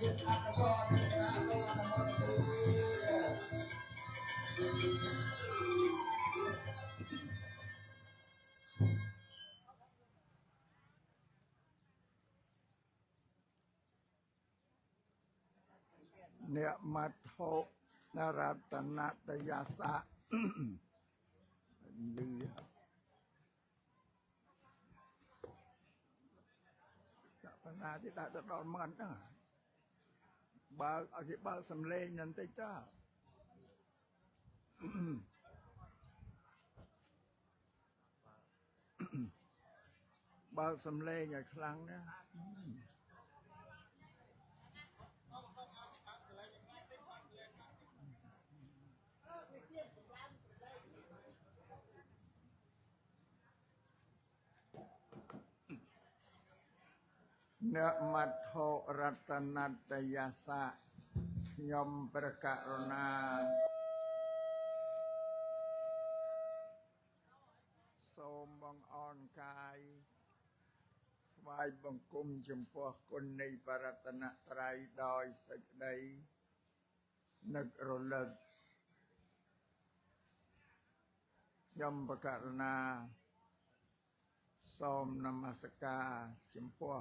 អ្នកមត្ថុនរតនតយាសៈលឺបណ្ណាទីដាក់ទៅដល់មាត់ហ្នឹងបើឲ្យគេបើកសំឡេងហ្នឹងតិចតើបើកសំឡេងឲ្យខ្លាំងណាអ្នកមត្ថុរតនតយាសៈខ្ញុំប្រកាសណាសូមបងអនកាយថ្វាយបង្គំចំពោះគុណនៃបរតនត្រ័យដោយសេចក្តីនឹករលឹកខ្ញុំប្រកាសណាសូមនមស្ការចំពោះ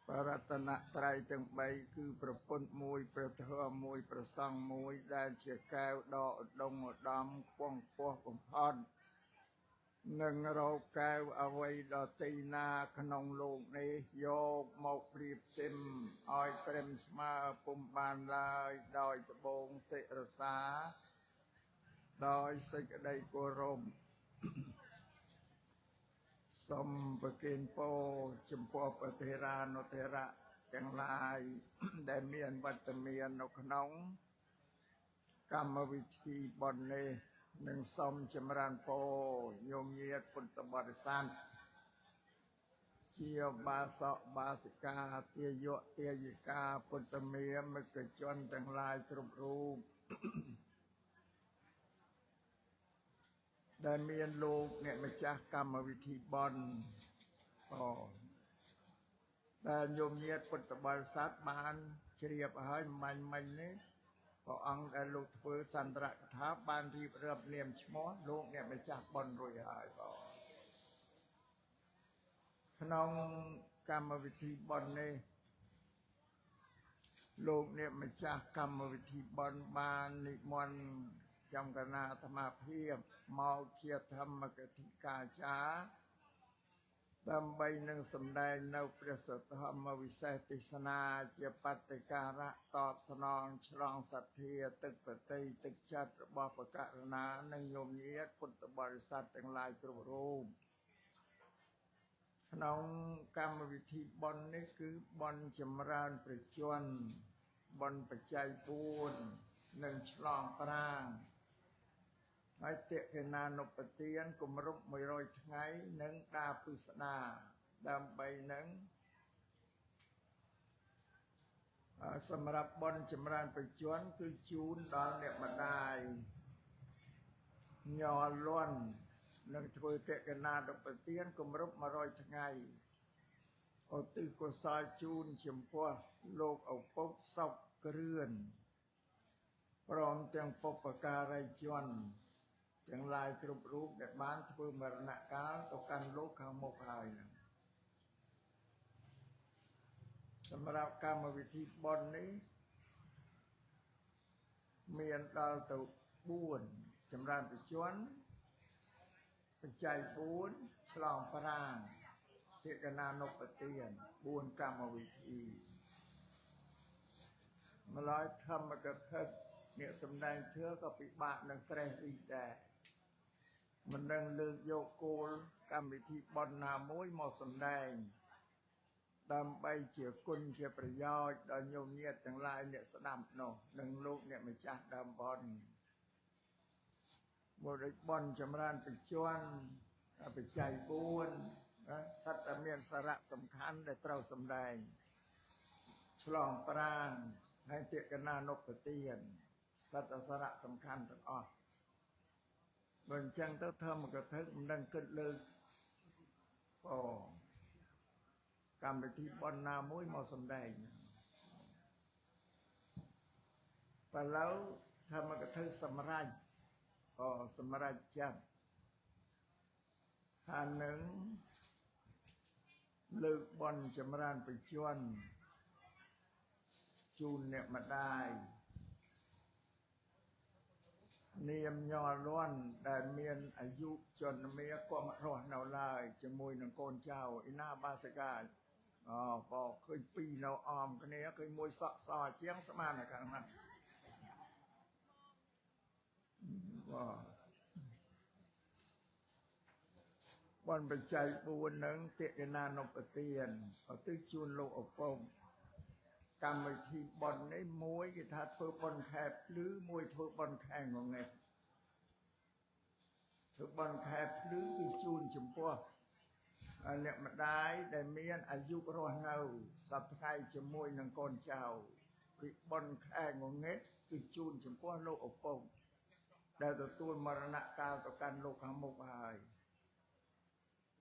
បរតនត្រ័យទាំង3គឺប្រពន្ធមួយព្រះធម៌មួយព្រះសង្ឃមួយដែលជាកែវដ៏ឧត្តមឧត្តមខ្ពង់ខ្ពស់បំផុតនឹងរកកែវអ្វីដទៃណាក្នុងលោកនេះយកមកប្រៀបធៀបឲ្យព្រមស្មើពុំបានឡើយដោយត្បូងសិរសាដោយសេចក្តីគោរពសូមប្រគេនពរចំពោះប្រធេរានុធេរៈទាំងឡាយដែលមានវត្តមាននៅក្នុងកម្មវិធីបុណ្យនេះនិងសូមចម្រើនពរញោមញាតិពុទ្ធបរិស័ទជាបាសកបាសិកាទាយកទាយិកាពុទ្ធមេមិគជនទាំងឡាយគ្រប់រូបដែលមានលោកអ្នកម្ចាស់កម្មវិធីបុណ្យដែលញោមញាតិពុទ្ធបរិស័ទបានជ្រាបហើយមាញ់មិញនេះព្រះអង្គដែលលោកធ្វើសន្ទរកថាបានរៀបរាប់នាមឈ្មោះលោកអ្នកម្ចាស់បុណ្យរួចហើយបងក្នុងកម្មវិធីបុណ្យនេះលោកអ្នកម្ចាស់កម្មវិធីបុណ្យបាននិមន្តចំកណាអាត្មាភាពមកជាធម្មកធិកាចារដើម្បីនឹងសម្ដែងនៅព្រះសទ្ធម្មវិសេសទេសនាជាបតិការៈតបស្នងឆ្លងសទ្ធាទឹកប្រតិទឹកចិត្តរបស់បករណានិងញោមញាតិពុទ្ធបរិស័ទទាំងឡាយគ្រប់រូបក្នុងកម្មវិធីបុណ្យនេះគឺបុណ្យចម្រើនព្រះជន្មបុណ្យបច្ច័យ4និងឆ្លងប្រាងហើយតេកណានុបទានគម្រប់100ថ្ងៃនិងដាពិស្ដាដើម្បីនឹងសម្រាប់បុណ្យចម្រើនព្រះជន្មគឺជូនដល់អ្នកម្ដាយញ័រលន់នឹងធ្វើតេកណានុបទានគម្រប់100ថ្ងៃឧទ្ទិសកុសលជូនចំពោះលោកឪពុកសុកគ្រឿនព្រមទាំងបុព្វការីជនទាំងឡាយគ្រប់រូបដែលបានធ្វើមរណកាលទៅកាន់លោកខាងមុខហើយហ្នឹងសម្រាប់កម្មវិធីបុណ្យនេះមានដល់ទៅ4ចម្រើនព្រះជន្មបច្ច័យ4ឆ្លងប្រាងទេកណានុបទាន4កម្មវិធីម្ល៉េះធម្មកថាអ្នកសម្ដែងធម៌ក៏ពិបាកនឹងត្រេះរិះដែរមិនដឹងលើកយកគោលកម្មវិធីបុណ្យណាមួយមកសម្ដែងដើម្បីជាគុណជាប្រយោជន៍ដល់ញោមញាតិទាំងឡាយអ្នកស្ដាប់នោះនិងលោកអ្នកម្ចាស់ដើមបុណ្យបុរិបុណ្យចម្រើនព្រះជន្មបច្ច័យ4សត្វតែមានសារៈសំខាន់ដែលត្រូវសម្ដែងឆ្លងប្រាងហើយតេកណានុបទានសត្វតែសារៈសំខាន់ទាំងអស់បើអញ្ចឹងទៅធម្មកថាមិនដឹងគិតលើកបង កម្មវិធីបុណ្យណាមួយមកសម្ដែងឥឡូវធម្មកថាសម្រេចក៏សម្រេចចិត្តថានឹងលើកបុណ្យចម្រើនបច្ចន់ជូនអ្នកម្ដាយនាមញលន់ដែលមានអាយុជនមាក៏មករស់នៅឡើយជាមួយនឹងកូនចៅអ៊ីណាបាសិកាអូក៏ឃើញពីរនៅអមគ្នាឃើញមួយសក់សជាងស្មាននៅខាងហ្នឹងបាទបុណ្យបច្ច័យ4នឹងតិកណានុបទានឧទ្ទិសជូនលោកឪពុកកម្មវិធីបុណ្យនេះមួយគេថាធ្វើបុណ្យខែភ្លឺមួយធ្វើបុណ្យខែងងឹតធ្វើបុណ្យខែភ្លឺគឺជូនចំពោះអ្នកម្ដាយដែលមានអាយុរស់នៅសប្តាហ៍ថ្ងៃជាមួយនឹងកូនចៅពីបុណ្យខែងងឹតគឺជូនចំពោះលោកឪពុកដែលទទួលមរណកាលទៅកាន់លោកខាងមុខហើយ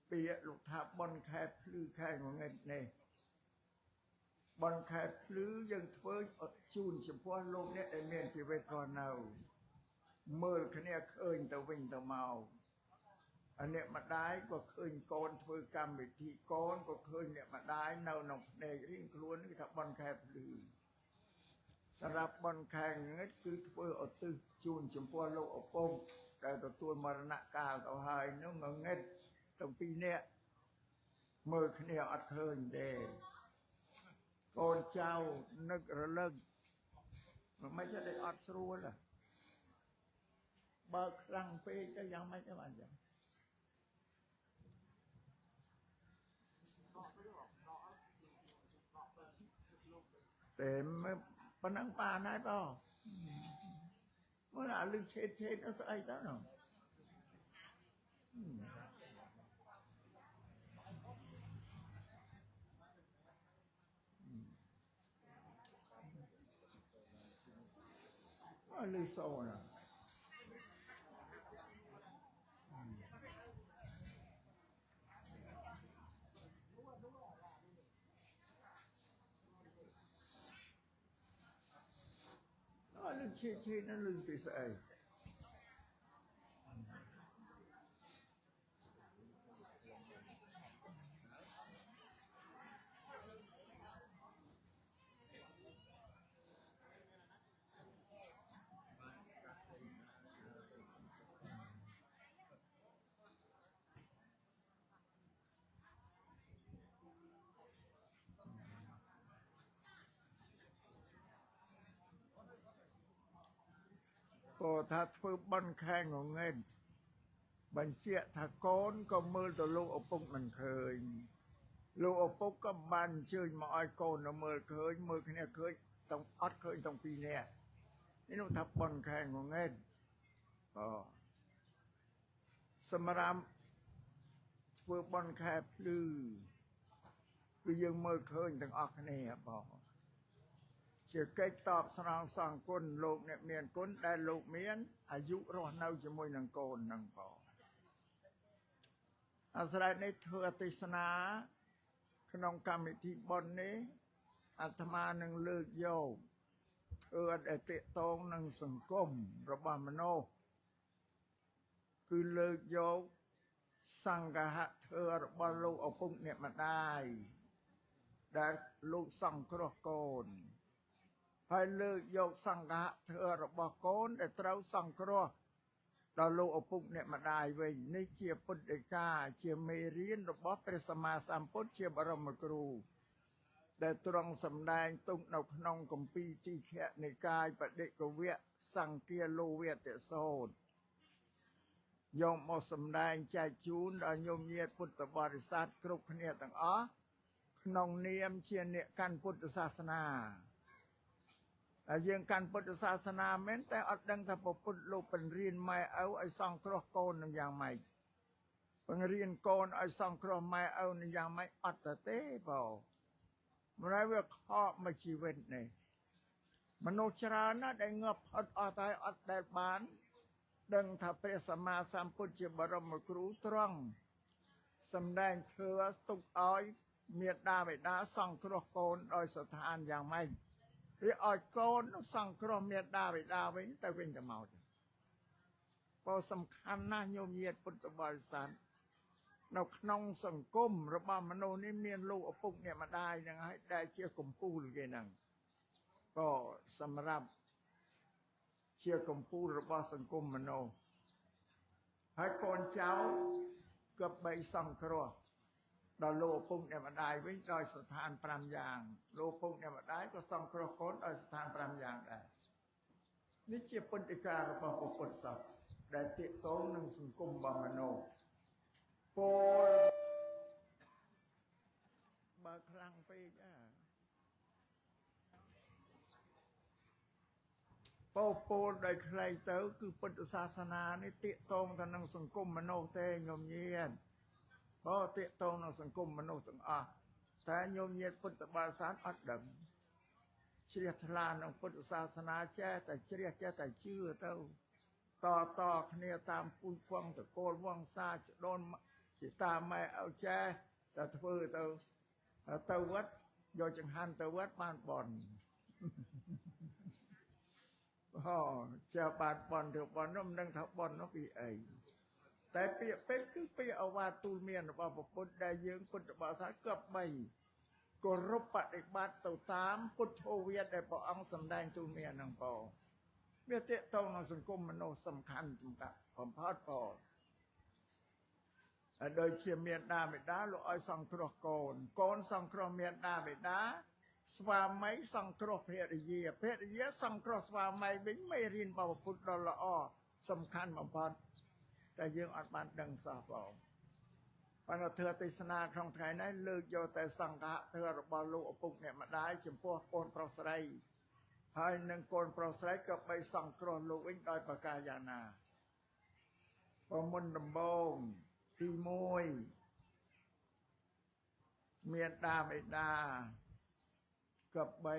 ពាក្យលោកថាបុណ្យខែភ្លឺខែងងឹតនេះបុណ្យខែភ្លឺយើងធ្វើជូនចំពោះលោកអ្នកដែលមានជីវិតរស់នៅមើលគ្នាឃើញទៅវិញទៅមកអអ្នកម្ដាយក៏ឃើញកូនធ្វើកម្មវិធីកូនក៏ឃើញអ្នកម្ដាយនៅក្នុងភ្នែករៀងខ្លួនគេថាបុណ្យខែភ្លឺសម្រាប់បុណ្យខែងងឹតគឺធ្វើឧទ្ទិសជូនចំពោះលោកឪពុកដែលទទួលមរណកាលទៅហើយនោះងងឹតទាំងពីរនាក់មើលគ្នាអត់ឃើញទេកូនចៅនឹករលឹកមិនចេះតែអត់ស្រួលហ៎បើខ្លាំងពេកទៅយ៉ាងម៉េចទៅបានចឹងតែប៉ុណ្ណឹងបានហើយបងមើលអាលឺឆេតឆេតអត់ស្អីទៅនោះអលឺសូណាអលឺឆេតឆេតនោះលឺពីស្អីក៏ថាធ្វើបុណ្យខែងងឹតបញ្ជាក់ថាកូនក៏មើលទៅលោកឪពុកមិនឃើញលោកឪពុកក៏បានអញ្ជើញមកឲ្យកូនទៅមើលឃើញមើលគ្នាឃើញទាំងអត់ឃើញទាំងពីរនាក់នេះនោះថាបុណ្យខែងងឹតអូសម្រាប់ធ្វើបុណ្យខែភ្លឺគឺយើងមើលឃើញទាំងអស់គ្នាបងជាកិច្ចតបស្នងសងគុណលោកអ្នកមានគុណដែលលោកមានអាយុរស់នៅជាមួយនឹងកូននឹងបងអាស្រ័យនេះធ្វើអទេសនាក្នុងកម្មវិធីបុណ្យនេះអាត្មានឹងលើកយកធ្វើអតិតងនឹងសង្គមរបស់មនុស្សគឺលើកយកសង្ឃហធម៌របស់លោកឪពុកអ្នកម្ដាយដែលលោកសង្គ្រោះកូនហើយលើកយកសង្ឃហធម៌របស់កូនដែលត្រូវសង្គ្រោះដល់លោកឪពុកអ្នកម្ដាយវិញនេះជាពុទ្ធដីកាជាមេរៀនរបស់ព្រះសម្មាសម្ពុទ្ធជាបរមគ្រូដែលទ្រង់សម្ដែងទុកនៅក្នុងគម្ពីរទីខៈនិកាយបដិកវៈសង្គាលោវតសោតយកមកសម្ដែងចែកជូនដល់ញោមញាតិពុទ្ធបរិស័ទគ្រប់គ្នាទាំងអស់ក្នុងនាមជាអ្នកកាន់ពុទ្ធសាសនាហើយយើងកាន់ពុទ្ធសាសនាមែនតែអត់ដឹងថាពុទ្ធលោកបង្រៀនម៉ែឪឲ្យសង្គ្រោះកូននឹងយ៉ាងម៉េចបង្រៀនកូនឲ្យសង្គ្រោះម៉ែឪនឹងយ៉ាងម៉េចអត់ទេបងម្ល៉េះវាខកមួយជីវិតនេះមនុស្សច្រើនណាស់ដែលងាប់ផុតអស់តែអត់ដែលបានដឹងថាព្រះសម្មាសម្ពុទ្ធជាបរមគ្រូទ្រង់សម្ដែងធ្វើទុកឲ្យ មេដាបិតាសង្គ្រោះកូនដោយស្ថានយ៉ាងម៉េចវាឲ្យកូនសង្គ្រោះមេដាបិតាវិញទៅវិញទៅមកព្រោះសំខាន់ណាស់ញោមញាតពុទ្ធបរិស័ទនៅក្នុងសង្គមរបស់មនុស្សនេះមានលោកឪពុកអ្នកម្ដាយហ្នឹងហើយដែលជាកម្ពូលគេហ្នឹងក៏សម្រាប់ជាកម្ពូលរបស់សង្គមមនុស្សហើយកូនចៅក៏បីសង្គ្រោះដល់លោកឪពុកអ្នកម្ដាយវិញដោយស្ថាន5យ៉ាងលោកឪពុកអ្នកម្ដាយក៏សង្គ្រោះកូនដោយស្ថាន5យ៉ាងដែរនេះជាពន្ធិការរបស់ពុទ្ធសាសនាដែលទាក់ទងនឹងសង្គមរបស់មនុស្សពោលបើខ្លាំងពេកអាពោលដោយខ្លីទៅគឺពុទ្ធសាសនានេះទាក់ទងទៅនឹងសង្គមមនុស្សទេញោមញាតបើទាក់ទងនឹងសង្គមមនុស្សទាំងអស់តែញោមញាតពុទ្ធបរិស័ទអត់ដឹងជ្រះថ្លាក្នុងពុទ្ធសាសនាចេះតែជ្រះចេះតែជឿទៅតគ្នាតាមពូជពងតកូលវង្សាចដូនជាតាមម៉ែឪចេះតែធ្វើទៅទៅវត្តយកចង្ហាន់ទៅវត្តបានបន់អូចេះបានបន់ទៅបន់នោះមិនដឹងថាបន់នោះពីអីតែពាក្យពេចន៍គឺពាក្យអវាទទូលមានរបស់ពុទ្ធដែលយើងពុទ្ធបរិស័ទគប្បីគោរពបដិបត្តិទៅតាមពុទ្ធវាទដែលព្រះអង្គសម្ដែងទូលមានហ្នឹងបងវាទាក់ទងនឹងសង្គមមនុស្សសំខាន់សំខាន់បំផុតបងហើយដូចជាមេដាបិតាលោកឲ្យសង្គ្រោះកូនកូនសង្គ្រោះមេដាបិតាស្វាមីសង្គ្រោះភរិយាភរិយាសង្គ្រោះស្វាមីវិញមេរៀនរបស់ពុទ្ធដ៏ល្អសំខាន់បំផុតតែយើងអត់បានដឹងសោះបងប៉ុន្តែធម៌ទេសនាក្នុងថ្ងៃនេះលើកយកតែសង្ឃៈធម៌របស់លោកឪពុកអ្នកម្ដាយចំពោះកូនប្រុសស្រីហើយនឹងកូនប្រុសស្រីក៏បីសង្គ្រោះលោកវិញដោយប្រការយ៉ាងណាប្រមុនដំបូងទី1មេដាបិតាក៏បី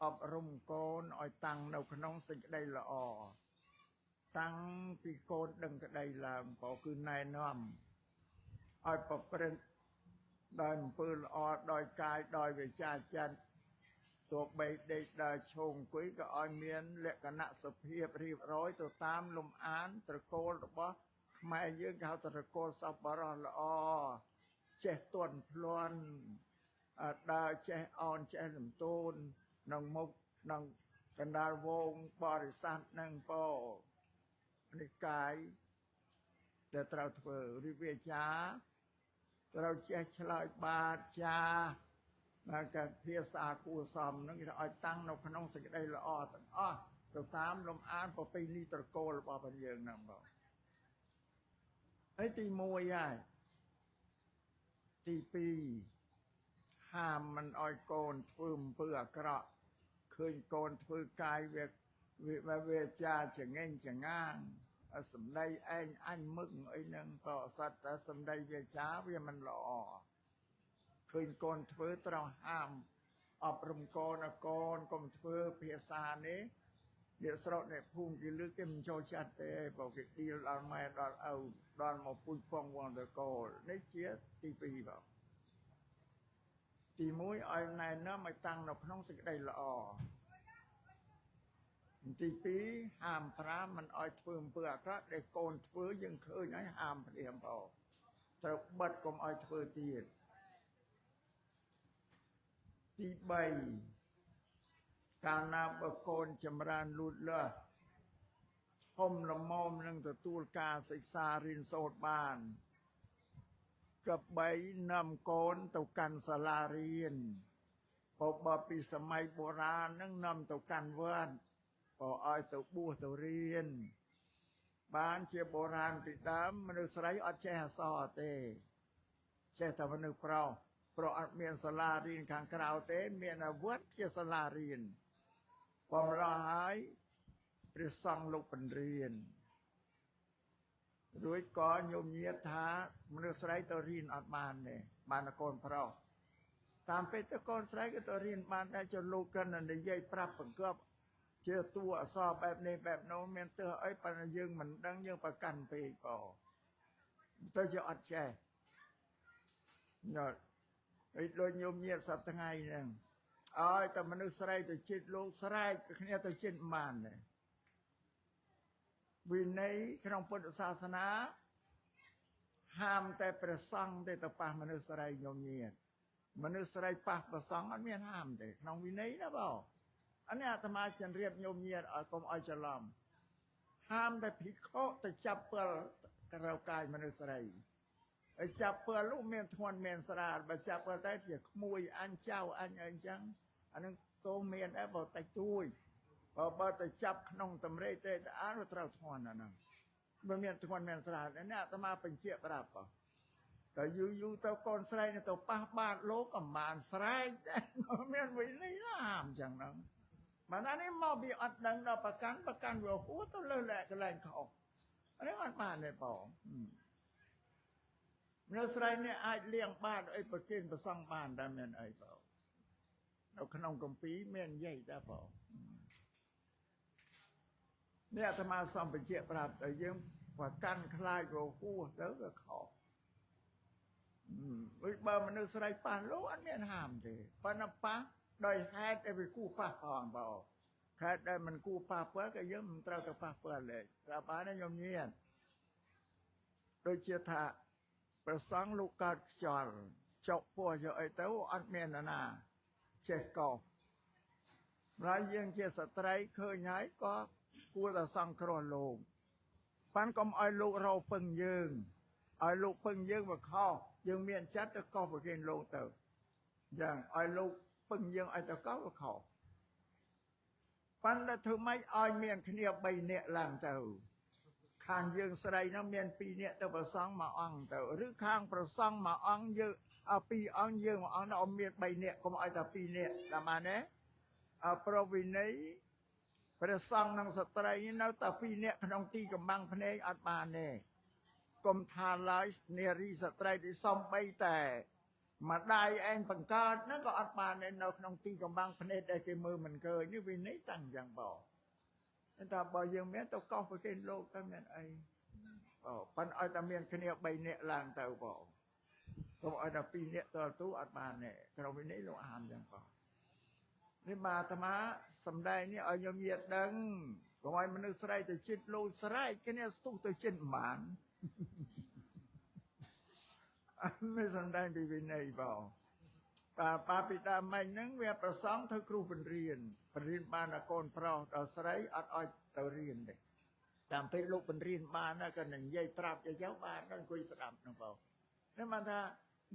អប់រំកូនឲ្យតាំងនៅក្នុងសេចក្តីល្អតាំងពីកូនដឹងក្តីឡើងបើគឺណែនាំឲ្យប្រព្រឹត្តដោយអំពើល្អដោយកាយដោយវាចាចិត្តទោះបីដេកដើរឈោងអង្គុយក៏ឲ្យមានលក្ខណៈសុភាពរៀបរយទៅតាមលំអានត្រកូលរបស់ខ្មែរយើងគេហៅត្រកូលសប្បុរសល្អចេះទន់ភ្លន់ដើរចេះអោនចេះលំទោនក្នុងមុខក្នុងកណ្ដាលវងបរិស័ទនឹងពោនេះកាយដែលត្រូវធ្វើរិវាចាត្រូវចេះឆ្លើយបាតចាដល់ការភាសាគួសមនឹងគេឲ្យតាំងនៅក្នុងសេចក្តីល្អទាំងអស់ទៅតាមលំអានប្រពៃណីត្រកូលរបស់ព្រះយើងហ្នឹងបងហើយទី1ហើយទី2ហាមមិនឲ្យកូនធ្វើអំពើអាក្រក់ឃើញកូនធ្វើកាយវាវាចាចងេងចងាងសម្ដីឯងអញមឹកអីហ្នឹងក៏សត្វតែសម្ដីវាចាវាមិនល្អឃើញកូនធ្វើត្រូវហាមអប់រំកូនកូនកុំធ្វើភាសានេះអ្នកស្រុកអ្នកភូមិគេលើកគេមិនចូលចិត្តទេបើគេឌីលដល់ម៉ែដល់ឪដល់មកពូជពងវងតកូលនេះជាទី2បងទី1ឲ្យណែនាំឲ្យតាំងនៅក្នុងសេចក្តីល្អទី2ហាមប្រាមមិនឲ្យធ្វើអំពើអាក្រក់ដែលកូនធ្វើយើងឃើញហើយហាមព្រាមបងត្រូវបិទកុំឲ្យធ្វើទៀតទី3កាលណាបើកូនចម្រើនលូតលាស់ធំល្មមនឹងទទួលការសិក្សារៀនសូត្របានក៏បីនាំកូនទៅកាន់សាលារៀនបើពីសម័យបុរាណនឹងនាំទៅកាន់វត្តបើឲ្យទៅបួសទៅរៀនបានជាបុរាណពីដើមមនុស្សស្រីអត់ចេះអក្សរទេចេះតែមនុស្សប្រុសព្រោះអត់មានសាលារៀនខាងក្រៅទេមានតែវត្តជាសាលារៀនបំរោះហើយព្រះសង្ឃលោកបង្រៀនរួចក៏ញោមញាតថាមនុស្សស្រីទៅរៀនអត់បានទេបានកូនប្រុសតាមពេលទៅកូនស្រីក៏ទៅរៀនបានដែរចុះលោកកាន់និយាយប្រាប់បង្គាប់ជាតួអក្សរបែបនេះបែបនោះមានទើសអីប៉ុន្តែយើងមិនដឹងយើងប្រកាន់ពេកបងទៅជាអត់ចេះញ៉ាំ ហើយដូចញោមញាតសប្តាហ៍ថ្ងៃហ្នឹងឲ្យតែមនុស្សស្រីទៅចិត្តលោកស្រែកគ្នាទៅចិត្តមិនបានទេវិន័យក្នុងពុទ្ធសាសនាហាមតែព្រះសង្ឃទេទៅប៉ះមនុស្សស្រីញោមញាតមនុស្សស្រីប៉ះព្រះសង្ឃអត់មានហាមទេក្នុងវិន័យណាបងអានេះអាត្មាជម្រាបញោមញាតឲ្យកុំឲ្យច្រឡំហាមតែភិក្ខុទៅចាប់ពិលក្រៅកាយមនុស្សស្រីហើយចាប់ពិលនោះមានធ្ងន់មានស្រាលបើចាប់ពិលតែជាក្មួយអញចៅអញអីអញ្ចឹងអានឹងទោសមានដែរបើតិចតួចបើទៅចាប់ក្នុងតម្រេទេទៅអានត្រូវធ្ងន់អាហ្នឹងបើមានធ្ងន់មានស្រាលនេះអាត្មាបញ្ជាក់ប្រាប់បងតែយូរយូរទៅកូនស្រីទៅប៉ះបាតលោកក៏បានស្រែកដែរមានវិន័យណាហាមអញ្ចឹងហ្នឹងបើណានេះមកវាអត់ដឹងដល់ប្រកាន់វាហួសទៅលើលែកកន្លែងខុសអានេះអត់បានទេបងមនុស្សស្រីនេះអាចលៀងបាតអីប្រគិនប្រសង់បានតែមានអីបងនៅក្នុងគម្ពីរមាននិយាយដែរបងនេះអាត្មាសំបញ្ជាក់ប្រាប់តែយើងប្រកាន់ខ្លាចវាហួសទៅវាខុសដូចបើមនុស្សស្រីប៉ះលោកអត់មានហាមទេប៉ុន្តែប៉ះដោយហេតុដែលវាគួរប៉ះផងបងខេត្តដែលមិនគួរប៉ះពាល់ក៏យើងមិនត្រូវទៅប៉ះពាល់ទេប្រាប់បានខ្ញុំញៀនដូចជាថាប្រសង់លោកកើតខ្យល់ចុកពោះយកអីទៅអត់មានណាចេះកោម្ល៉េះយើងជាស្ត្រីឃើញហើយក៏គួរតែសង្គ្រោះលោកប៉ាន់កុំឲ្យលោករោពឹងយើងឲ្យលោកពឹងយើងវាខុសយើងមានចិត្តទៅកោសប្រគេនលោកទៅយ៉ាងឲ្យលោកពឹងយើងឲ្យទៅកោសវាខុសប៉ុន្តែធ្វើម៉េចឲ្យមានគ្នា3នាក់ឡើងទៅខាងយើងស្រីនោះមាន2នាក់ទៅប្រសង់មួយអង្គទៅឬខាងប្រសង់មួយអង្គយើង2អង្គយើងមួយអង្គដល់មាន3នាក់កុំឲ្យតែ2នាក់តាមបានទេអប្រវិន័យព្រះសង្ឃនិងស្ត្រីនៅតែ2នាក់ក្នុងទីកំបាំងភ្នែកអត់បានទេកុំថាឡើយនារីស្ត្រីที่សំបីតែម្ដាយឯងបង្កើតហ្នឹងក៏អត់បានដែរនៅក្នុងទីកំបាំងភ្នែកដែលគេមើលមិនឃើញនេះវិន័យតាំងយ៉ាងបងតែបើយើងមានទៅកោសប្រគេនលោកទៅមានអីបងប៉ិនឲ្យតែមានគ្នា3នាក់ឡើងទៅបងកុំឲ្យតែ2នាក់តទូអត់បានទេក្នុងវិន័យលោកអាមយ៉ាងបងនេះមកអាត្មាសំដែងនេះឲ្យញោមញាតដឹងកុំឲ្យមនុស្សស្រីទៅចិត្តលោកស្រែកគ្នាស្ទុះទៅចិត្តមិនបានមិនសំដែងពីវិន័យបងបាពីដើមមិញហ្នឹងវាប្រសងធ្វើគ្រូបង្រៀនបង្រៀនបានដល់កូនប្រុសដល់ស្រីអត់ឲ្យទៅរៀនទេតាមពេលលោកបង្រៀនបានក៏និយាយប្រាប់ទៅបានដល់អង្គុយស្ដាប់ហ្នឹងបងនេះបានថា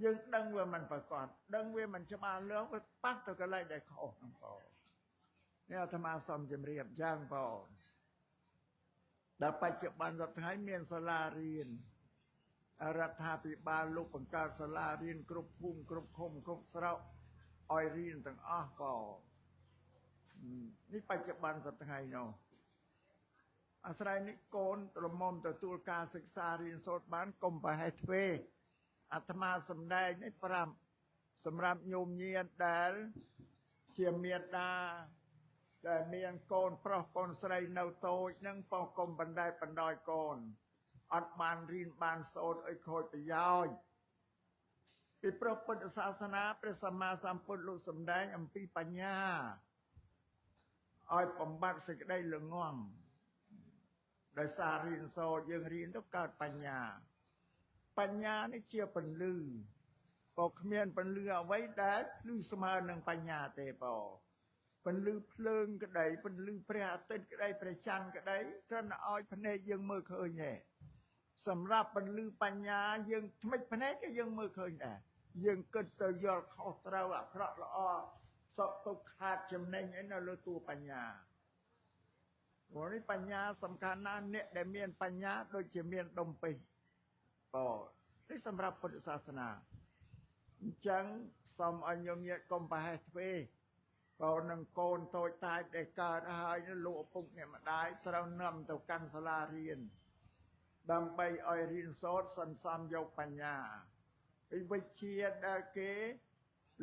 យើងដឹងវាមិនប្រកបដឹងវាមិនច្បាស់លាស់វាប៉ះទៅកន្លែងដែលខុសហ្នឹងបងនេះអាត្មាសូមជម្រាបយ៉ាងបងដល់បច្ចុប្បន្នសប្តាហ៍ថ្ងៃមានសាលារៀនរដ្ឋាភិបាលលោកបង្កើតសាលារៀនគ្រប់ភូមិគ្រប់ឃុំគ្រប់ស្រុកឲ្យរៀនទាំងអស់បងនេះបច្ចុប្បន្នសប្តាហ៍ថ្ងៃនោះអាស្រ័យនេះកូនត្រមុំទទួលការសិក្សារៀនសូត្របានកុំប្រហែសទ្វេអាត្មាសំដែងនេះប្រាប់សម្រាប់ញោមញាតដែលជាមេដាដែលមានកូនប្រុសកូនស្រីនៅតូចនឹងបងកុំបណ្ដែតបណ្ដោយកូនអត់បានរៀនបានសូត្រឲ្យខូចប្រយោជន៍ពីព្រោះពុទ្ធសាសនាព្រះសម្មាសម្ពុទ្ធលោកសំដែងអំពីបញ្ញាឲ្យបំបត្តិសេចក្តីល្ងងដោយសាររៀនសូត្រយើងរៀនទៅកើតបញ្ញាបញ្ញានេះជាពន្លឺក៏គ្មានពន្លឺអ្វីដែលភ្លឺស្មើនឹងបញ្ញាទេបងពន្លឺភ្លើងក្តីពន្លឺព្រះអាទិត្យក្តីព្រះច័ន្ទក្តីគ្រាន់តែឲ្យភ្នែកយើងមើលឃើញទេសម្រាប់ពន្លឺបញ្ញាយើងថ្មិចភ្នែកក៏យើងមើលឃើញដែរយើងគិតទៅយល់ខុសត្រូវអាក្រក់ល្អសក់ទុកខាតចំណេញអីនៅលើតួបញ្ញាព្រោះនេះបញ្ញាសំខាន់ណាស់អ្នកដែលមានបញ្ញាដូចជាមានដុំពេជ្របងនេះសម្រាប់ពុទ្ធសាសនាអញ្ចឹងសូមឲ្យញោមញាតកុំប្រហែសទ្វេបើនឹងកូនតូចតាចដែលកើតហើយលោកឪពុកអ្នកម្ដាយត្រូវនាំទៅកាន់សាលារៀនដើម្បីឲ្យរៀនសូត្រសន្សំយកបញ្ញាពីវិជ្ជាដែលគេ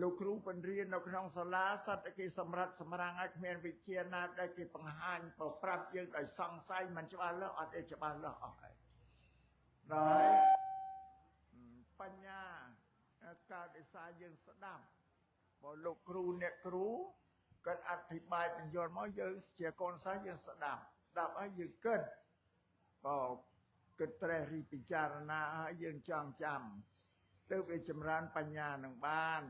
លោកគ្រូបង្រៀននៅក្នុងសាលាសត្វគេសម្រាប់សម្រាំងឲ្យគ្មានវិជ្ជាណាដែលគេបង្ហាញប្រប្រាប់យើងដោយសង្ស័យមិនច្បាស់លាស់អត់ទេច្បាស់លាស់អស់ហើយដល់បញ្ញា កើតដោយសារយើងស្ដាប់បើលោកគ្រូអ្នកគ្រូគាត់អធិប្បាយបញ្យល់មកយើងជាកូនសិស្សយើងស្ដាប់ស្ដាប់ហើយយើងគិតបើគិតត្រេះរិះពិចារណាហើយយើងចងចាំទើបវាចម្រើនបញ្ញានឹងបាន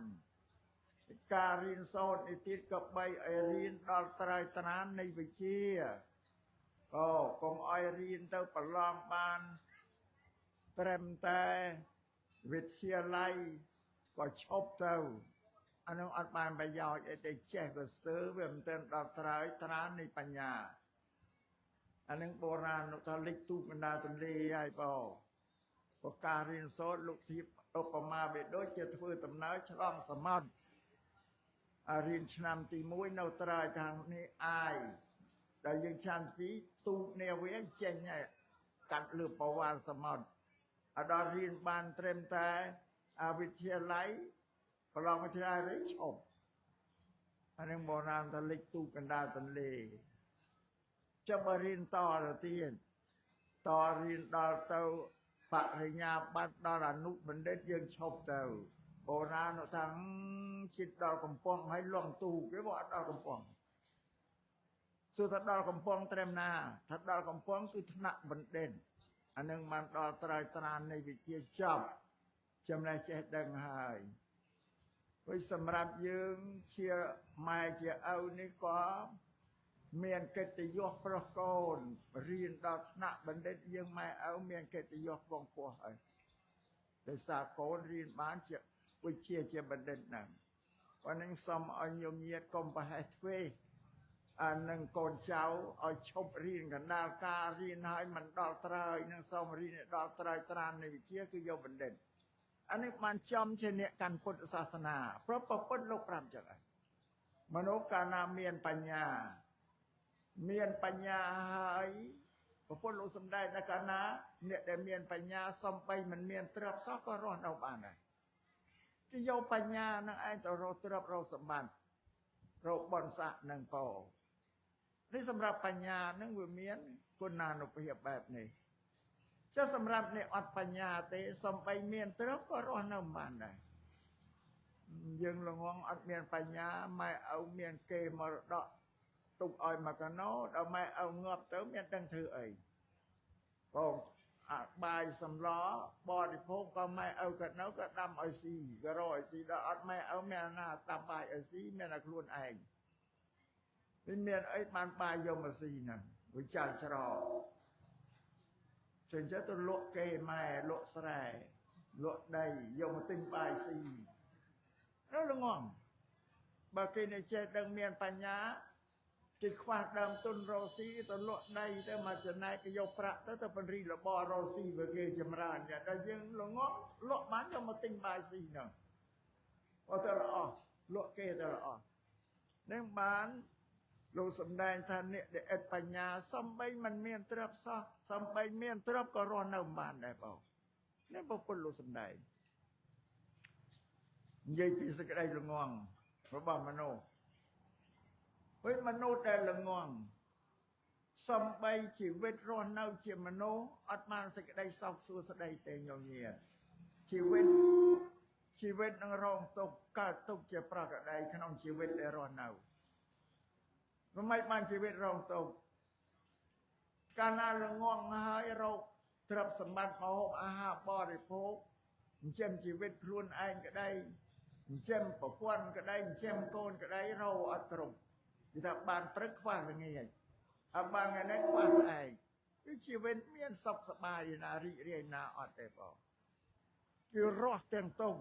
ការរៀនសូត្រនេះទៀតក៏បីឲ្យរៀនដល់ត្រើយត្រាននៃវិជ្ជាអូកុំឲ្យរៀនទៅប្រឡងបានត្រឹមតែវិទ្យាល័យក៏ឈប់ទៅអានោះអត់បានប្រយោជន៍អីទេចេះវាស្ទើរវាមិនទាន់ដល់ត្រើយត្រាននៃបញ្ញាអានឹងបុរាណលោកថាលិចទូកបណ្ដាទន្លេហើយបងព្រោះការរៀនសូត្រលោកធៀបឧបមាវាដូចជាធ្វើដំណើរឆ្លងសមុទ្រអារៀនឆ្នាំទី1នៅត្រើយខាងនេះអាយដល់យើងឆ្នាំទី2ទូកនាវាចេញហើយកាត់លើប្រវល់សមុទ្រអត់ដល់រៀនបានត្រឹមតែអវិទ្យាល័យប្រឡងវិទ្យាល័យវិញឈប់អានឹងបុរាណថាលិចទូកកណ្ដាលទន្លេចាំបើរៀនតទៅទៀតតរៀនដល់ទៅបរិញ្ញាបត្រដល់អនុបណ្ឌិតយើងឈប់ទៅបុរាណថាចិត្តដល់កំពង់ហើយលងទូកគេว่าអត់ដល់កំពង់សួរថាដល់កំពង់ត្រឹមណាថាដល់កំពង់គឺថ្នាក់បណ្ឌិតអានឹងបានដល់ត្រើយត្រាននៃវិជ្ជាចប់ចំណេះចេះដឹងហើយព្រោះសម្រាប់យើងជាម៉ែជាឪនេះក៏មានកិត្តិយសប្រុសកូនរៀនដល់ថ្នាក់បណ្ឌិតយើងម៉ែឪមានកិត្តិយសបងពោះហើយដោយសារកូនរៀនបានជាវិជ្ជាជាបណ្ឌិតហ្នឹងប៉ុណ្ណឹងសូមឲ្យញោមញាតកុំប្រហែសធ្វេសអានឹងកូនចៅឲ្យឈប់រៀនកណ្ដាលការរៀនហើយមិនដល់ត្រើយនឹងសូមរៀនឲ្យដល់ត្រើយត្រាននៃវិជ្ជាគឺយកបណ្ឌិតអានេះបានចំជាអ្នកកាន់ពុទ្ធសាសនាព្រោះពុទ្ធលោកប្រាប់ចឹងហើយមនុស្សកាលណាមានបញ្ញាមានបញ្ញាហើយពុទ្ធលោកសំដែងថាកាលណាអ្នកដែលមានបញ្ញាសំបីមិនមានទ្រព្យសោះក៏រស់នៅបានដែរគេយកបញ្ញានឹងឯងទៅរកទ្រព្យរកសម្បត្តិរកបុណ្យស័ក្តិនឹងពោនេះសម្រាប់បញ្ញានឹងវាមានគុណានុភាពបែបនេះចុះសម្រាប់អ្នកអត់បញ្ញាទេសំបីមានទ្រព្យក៏រស់នៅមិនបានដែរយើងល្ងងអត់មានបញ្ញាម៉ែឪមានគេមរតកទុកឲ្យមកកណោដល់ម៉ែឪងាប់ទៅមានដឹងធ្វើអីបងអាបាយសម្លបរិភោគក៏ម៉ែឪក៏នៅក៏ដាំឲ្យស៊ីក៏រកឲ្យស៊ីដល់អត់ម៉ែឪមានណាតាមបាយឲ្យស៊ីមានតែខ្លួនឯងមិនមានអីបានបាយយកមកស៊ីហ្នឹងវាចាល់ច្រកចឹងទៅលក់គេម៉ែលក់ស្រែលក់ដីយកមកទិញបាយស៊ីនោះល្ងងបើគេនេះចេះដឹងមានបញ្ញាគេខ្វះដើមទុនរកស៊ីទៅលក់ដីទៅមកចំណែកគេយកប្រាក់ទៅទៅពង្រីករបររកស៊ីបើគេចម្រើនដល់យើងល្ងងលក់បានយកមកទិញបាយស៊ីហ្នឹងបើទៅល្អលក់គេទៅល្អនឹងបានលោកសំដែងថាអ្នកដែលឥតបញ្ញាសំបីមិនមានទ្រព្យសោះសំបីមានទ្រព្យក៏រស់នៅមិនបានដែរបងនេះពុទ្ធលោកសំដែងនិយាយពីសេចក្តីល្ងងរបស់មនុស្សវិញមនុស្សដែលល្ងងសំបីជីវិតរស់នៅជាមនុស្សអត់បានសេចក្តីសោកសួស្តីទេញោមញាតជីវិតនឹងរងទុក្ខកើតទុក្ខជាប្រកដីក្នុងជីវិតដែលរស់នៅមិនមិនបានជីវិតរងទុក្ខកាលណាល្ងងហើយរកទ្រព្យសម្បត្តិមកហូបអាហារបរិភោគចិញ្ចឹមជីវិតខ្លួនឯងក្តីចិញ្ចឹមប្រពន្ធក្តីចិញ្ចឹមកូនក្តីរកអត់គ្រប់គេថាបានព្រឹកខ្វះល្ងាចអត់បានថ្ងៃនេះខ្វះស្អែកគឺជីវិតមានសុខសប្បាយណារីករាយណាអត់ទេបងគឺរស់ទាំងទុំ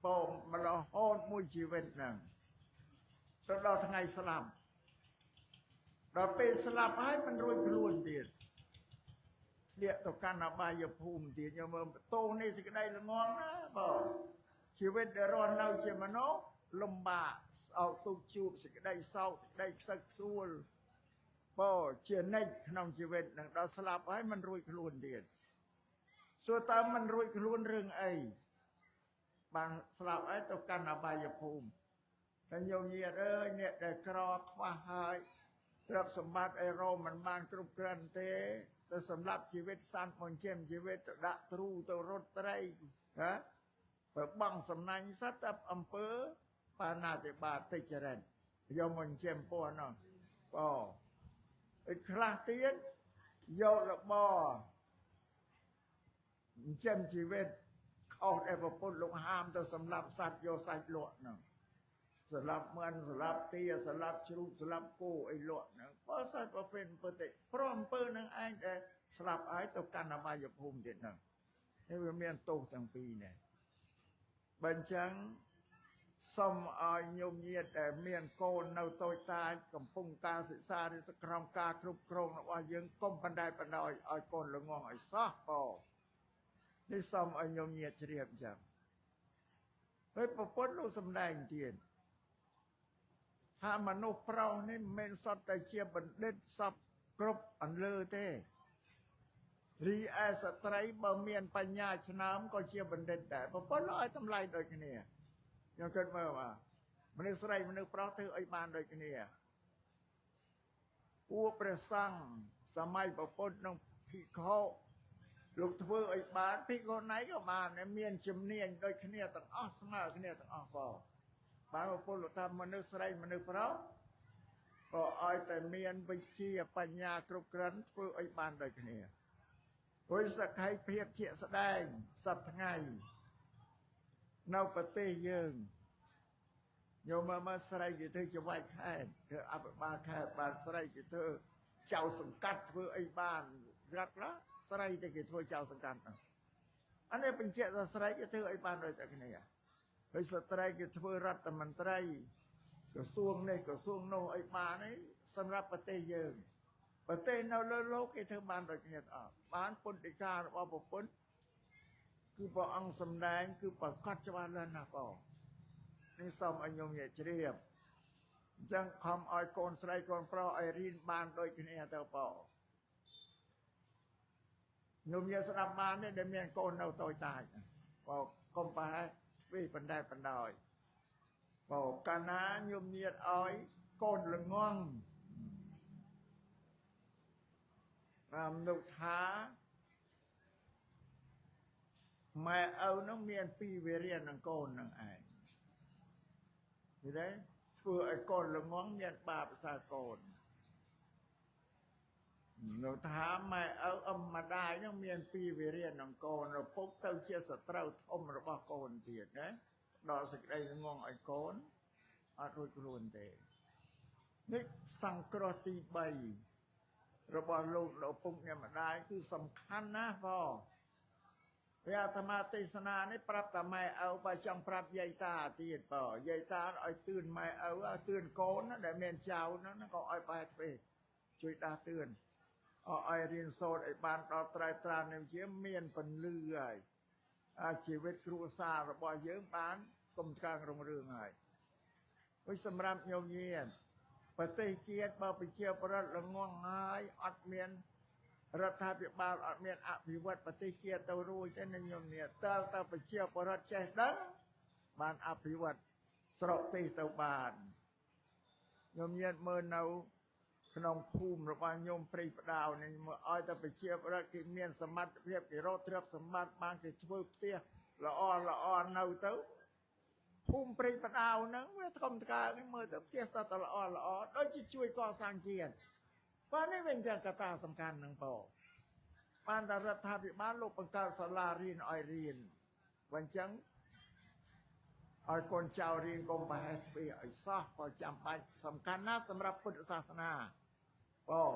បងម្លហូតមួយជីវិតហ្នឹងទៅដល់ថ្ងៃស្លាប់ដល់ពេលស្លាប់ហើយមិនរួចខ្លួនទៀតធ្លាក់ទៅកាន់អបាយភូមិទៀតញោមមើលទោសនេះសេចក្តីល្ងងណាបងជីវិតដែលរស់នៅជាមនុស្សលំបាកស្អោកទុកជួបសេចក្តីសោកសេចក្តីខ្សឹកខ្សួលបងជានិច្ចក្នុងជីវិតនឹងដល់ស្លាប់ហើយមិនរួចខ្លួនទៀតសួរតើមិនរួចខ្លួនរឿងអីបានស្លាប់ហើយទៅកាន់អបាយភូមិតែញោមញាតអើយអ្នកដែលក្រខ្វះហើយទ្រព្យសម្បត្តិអីរមិនបានគ្រប់គ្រាន់ទេទៅសម្រាប់ជីវិតសត្វមកចិញ្ចឹមជីវិតទៅដាក់ទ្រូទៅរត់ត្រីហ៎ បើបងសំណាញ់សត្វតែអំពើបាណាតិបាតិចរិតយកមកចិញ្ចឹមពស់នោះបងឯខ្លះទៀតយករបរចិញ្ចឹមជីវិតខុសដែលប្រពន្ធលោកហាមទៅសម្លាប់សត្វយកសាច់លក់នោះសម្លាប់មន់សម្លាប់ទាសម្លាប់ជ្រូកសម្លាប់គោអីលក់ហ្នឹងបើសត្វប្រភេទអំពើតិព្រោះអំពើនឹងឯងដែលស្លាប់ហើយទៅកាន់អបាយភូមិទៀតហ្នឹងនេះវាមានទោសទាំងពីរនេះបើអញ្ចឹងសូមឲ្យញោមញាតដែលមានកូននៅតូចតាចកំពុងការសិក្សាឬសក្រមការគ្រប់គ្រងរបស់យើងកុំបណ្ដែតបណ្ដោយឲ្យកូនល្ងងឲ្យសោះបងនេះសូមឲ្យញោមញាតជ្រាបអញ្ចឹងហើយប្រពន្ធលោកសំដែងទៀតថាមនុស្សប្រុសនេះមិនមែនសុទ្ធតែជាបណ្ឌិតសពគ្រប់អន្លើទេរីឯស្ត្រីបើមានបញ្ញាឆ្នើមក៏ជាបណ្ឌិតដែរប្រពន្ធលោកឲ្យតម្លៃដូចគ្នាខ្ញុំគិតមើលបាទមនុស្សស្រីមនុស្សប្រុសធ្វើអីបានដូចគ្នាពួកព្រះសង្ឃសម័យប្រពន្ធនិងភិក្ខុលោកធ្វើអីបានភិក្ខុណៃក៏បានមានជំនាញដូចគ្នាទាំងអស់ស្មើគ្នាទាំងអស់បងបានប្រពន្ធលោកថាមនុស្សស្រីមនុស្សប្រុសក៏ឲ្យតែមានវិជ្ជាបញ្ញាគ្រប់គ្រាន់ធ្វើអីបានដូចគ្នាព្រោះសក្ខីភាពជាក់ស្ដែងសប្តាហ៍ថ្ងៃនៅប្រទេសយើងញោមមើលស្រីគេធ្វើចវាយខេត្តធ្វើអភិបាលខេត្តបានស្រីគេធ្វើចៅសង្កាត់ធ្វើអីបានស្រាប់ខ្លះស្រីតែគេធ្វើចៅសង្កាត់ហ្នឹងអានេះបញ្ជាក់ថាស្រីគេធ្វើអីបានដូចតែគ្នាហើយស្ត្រីគេធ្វើរដ្ឋមន្ត្រីក្រសួងនេះក្រសួងនោះអីបាននេះសម្រាប់ប្រទេសយើងប្រទេសនៅលើលោកគេធ្វើបានដូចគ្នាអត់បានពុទ្ធិការបស់ប្រពន្ធគឺព្រះអង្គសម្ដែងគឺប្រកាសច្បាស់លាស់ណាស់បងនេះសូមឲ្យញោមញាជ្រាបអញ្ចឹងខំឲ្យកូនស្រីកូនប្រុសឲ្យរៀនបានដូចគ្នាទៅបងញោមញាស្ដាប់បានទេដែលមានកូននៅតូចតាចបងកុំប្រហែលធ្វើបណ្ដែតបណ្ដោយបងកាលណាញោមញាឲ្យកូនល្ងងតាមលោកថាម៉ែឪនឹងមានពីរវិរិយនឹងកូននឹងឯងឃើញទេធ្វើឲ្យកូនល្ងងមានបាបសាកូនលោកថាម៉ែឪអម្ដាយនឹងមានពីរវិរិយនឹងកូនឪពុកទៅជាសត្រូវធំរបស់កូនទៀតណាដល់សេចក្តីល្ងងឲ្យកូនអត់រួចខ្លួនទេនេះសង្គ្រោះទី3របស់លោកឪពុកអ្នកម្ដាយគឺសំខាន់ណាស់បងព្រះអាត្មាទេសនានេះប្រាប់តែម៉ែឪបើចង់ប្រាប់យាយតាទៀតបងយាយតាឲ្យទឿនម៉ែឪឲ្យទឿនកូនដែលមានចៅហ្នឹងក៏ឲ្យបែរធ្វើជួយដាស់ទឿនឲ្យរៀនសូត្រឲ្យបានដល់ត្រៃត្រាននេះជាមានពន្លឺហើយជីវិតគ្រួសាររបស់យើងបានគុំកើងរុងរឿងហើយព្រោះសម្រាប់ញោមញាតប្រទេសជាតិបើប្រជាប្រដ្ឋល្ងងហើយអត់មានរដ្ឋាភិបាលអត់មានអភិវឌ្ឍប្រទេសជាតិទៅរួចទេណាញោមញាតតើតើប្រជាប្រដ្ឋចេះដឹងបានអភិវឌ្ឍស្រុកទេសទៅបានញោមញាតមើលនៅក្នុងភូមិរបស់ញោមព្រៃផ្ដៅនេះមើលឲ្យតែប្រជាប្រដ្ឋគេមានសមត្ថភាពគេរកទ្រព្យសម្បត្តិបានគេធ្វើផ្ទះល្អល្អនៅទៅភូមិព្រៃផ្ដៅហ្នឹងវាធំថ្កើងមើលទៅផ្ទះសត្វតែល្អល្អដូចជាជួយកសាងជាតិបាទនេះវាអញ្ចឹងកត្តាសំខាន់ហ្នឹងបងបានតែរដ្ឋាភិបាលលោកបង្កើតសាលារៀនឲ្យរៀនបើអញ្ចឹងឲ្យកូនចៅរៀនកុំប្រហែសទ្វាឲ្យសោះក៏ចាំបាច់សំខាន់ណាស់សម្រាប់ពុទ្ធសាសនាបង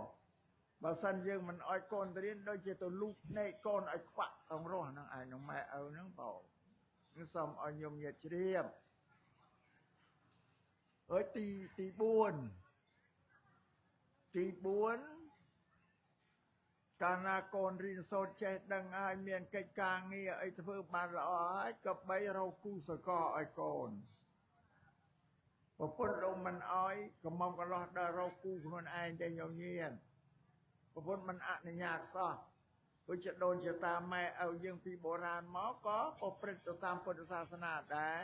បើសិនយើងមិនឲ្យកូនរៀនដូចជាទៅលូកភ្នែកកូនឲ្យខ្វាក់ក្នុងរស់ហ្នឹងឯងនឹងម៉ែឪហ្នឹងបងនឹងសូមឲ្យញោមញាតជ្រាបអើយទី4ទី4កាលណាកូនរៀនសូត្រចេះដឹងហើយមានកិច្ចការងារអីធ្វើបានល្អហើយក៏បីរកគូសកលឲ្យកូនប្រពន្ធលោកមិនអោយកុំមកកន្លោះដល់រកគូខ្លួនឯងទេញោមញាតប្រពន្ធមិនអនុញ្ញាតសោះព្រោះជាដូនជាតាម៉ែឪយើងពីបុរាណមកក៏ប្រព្រឹត្តទៅតាមពុទ្ធសាសនាដែរ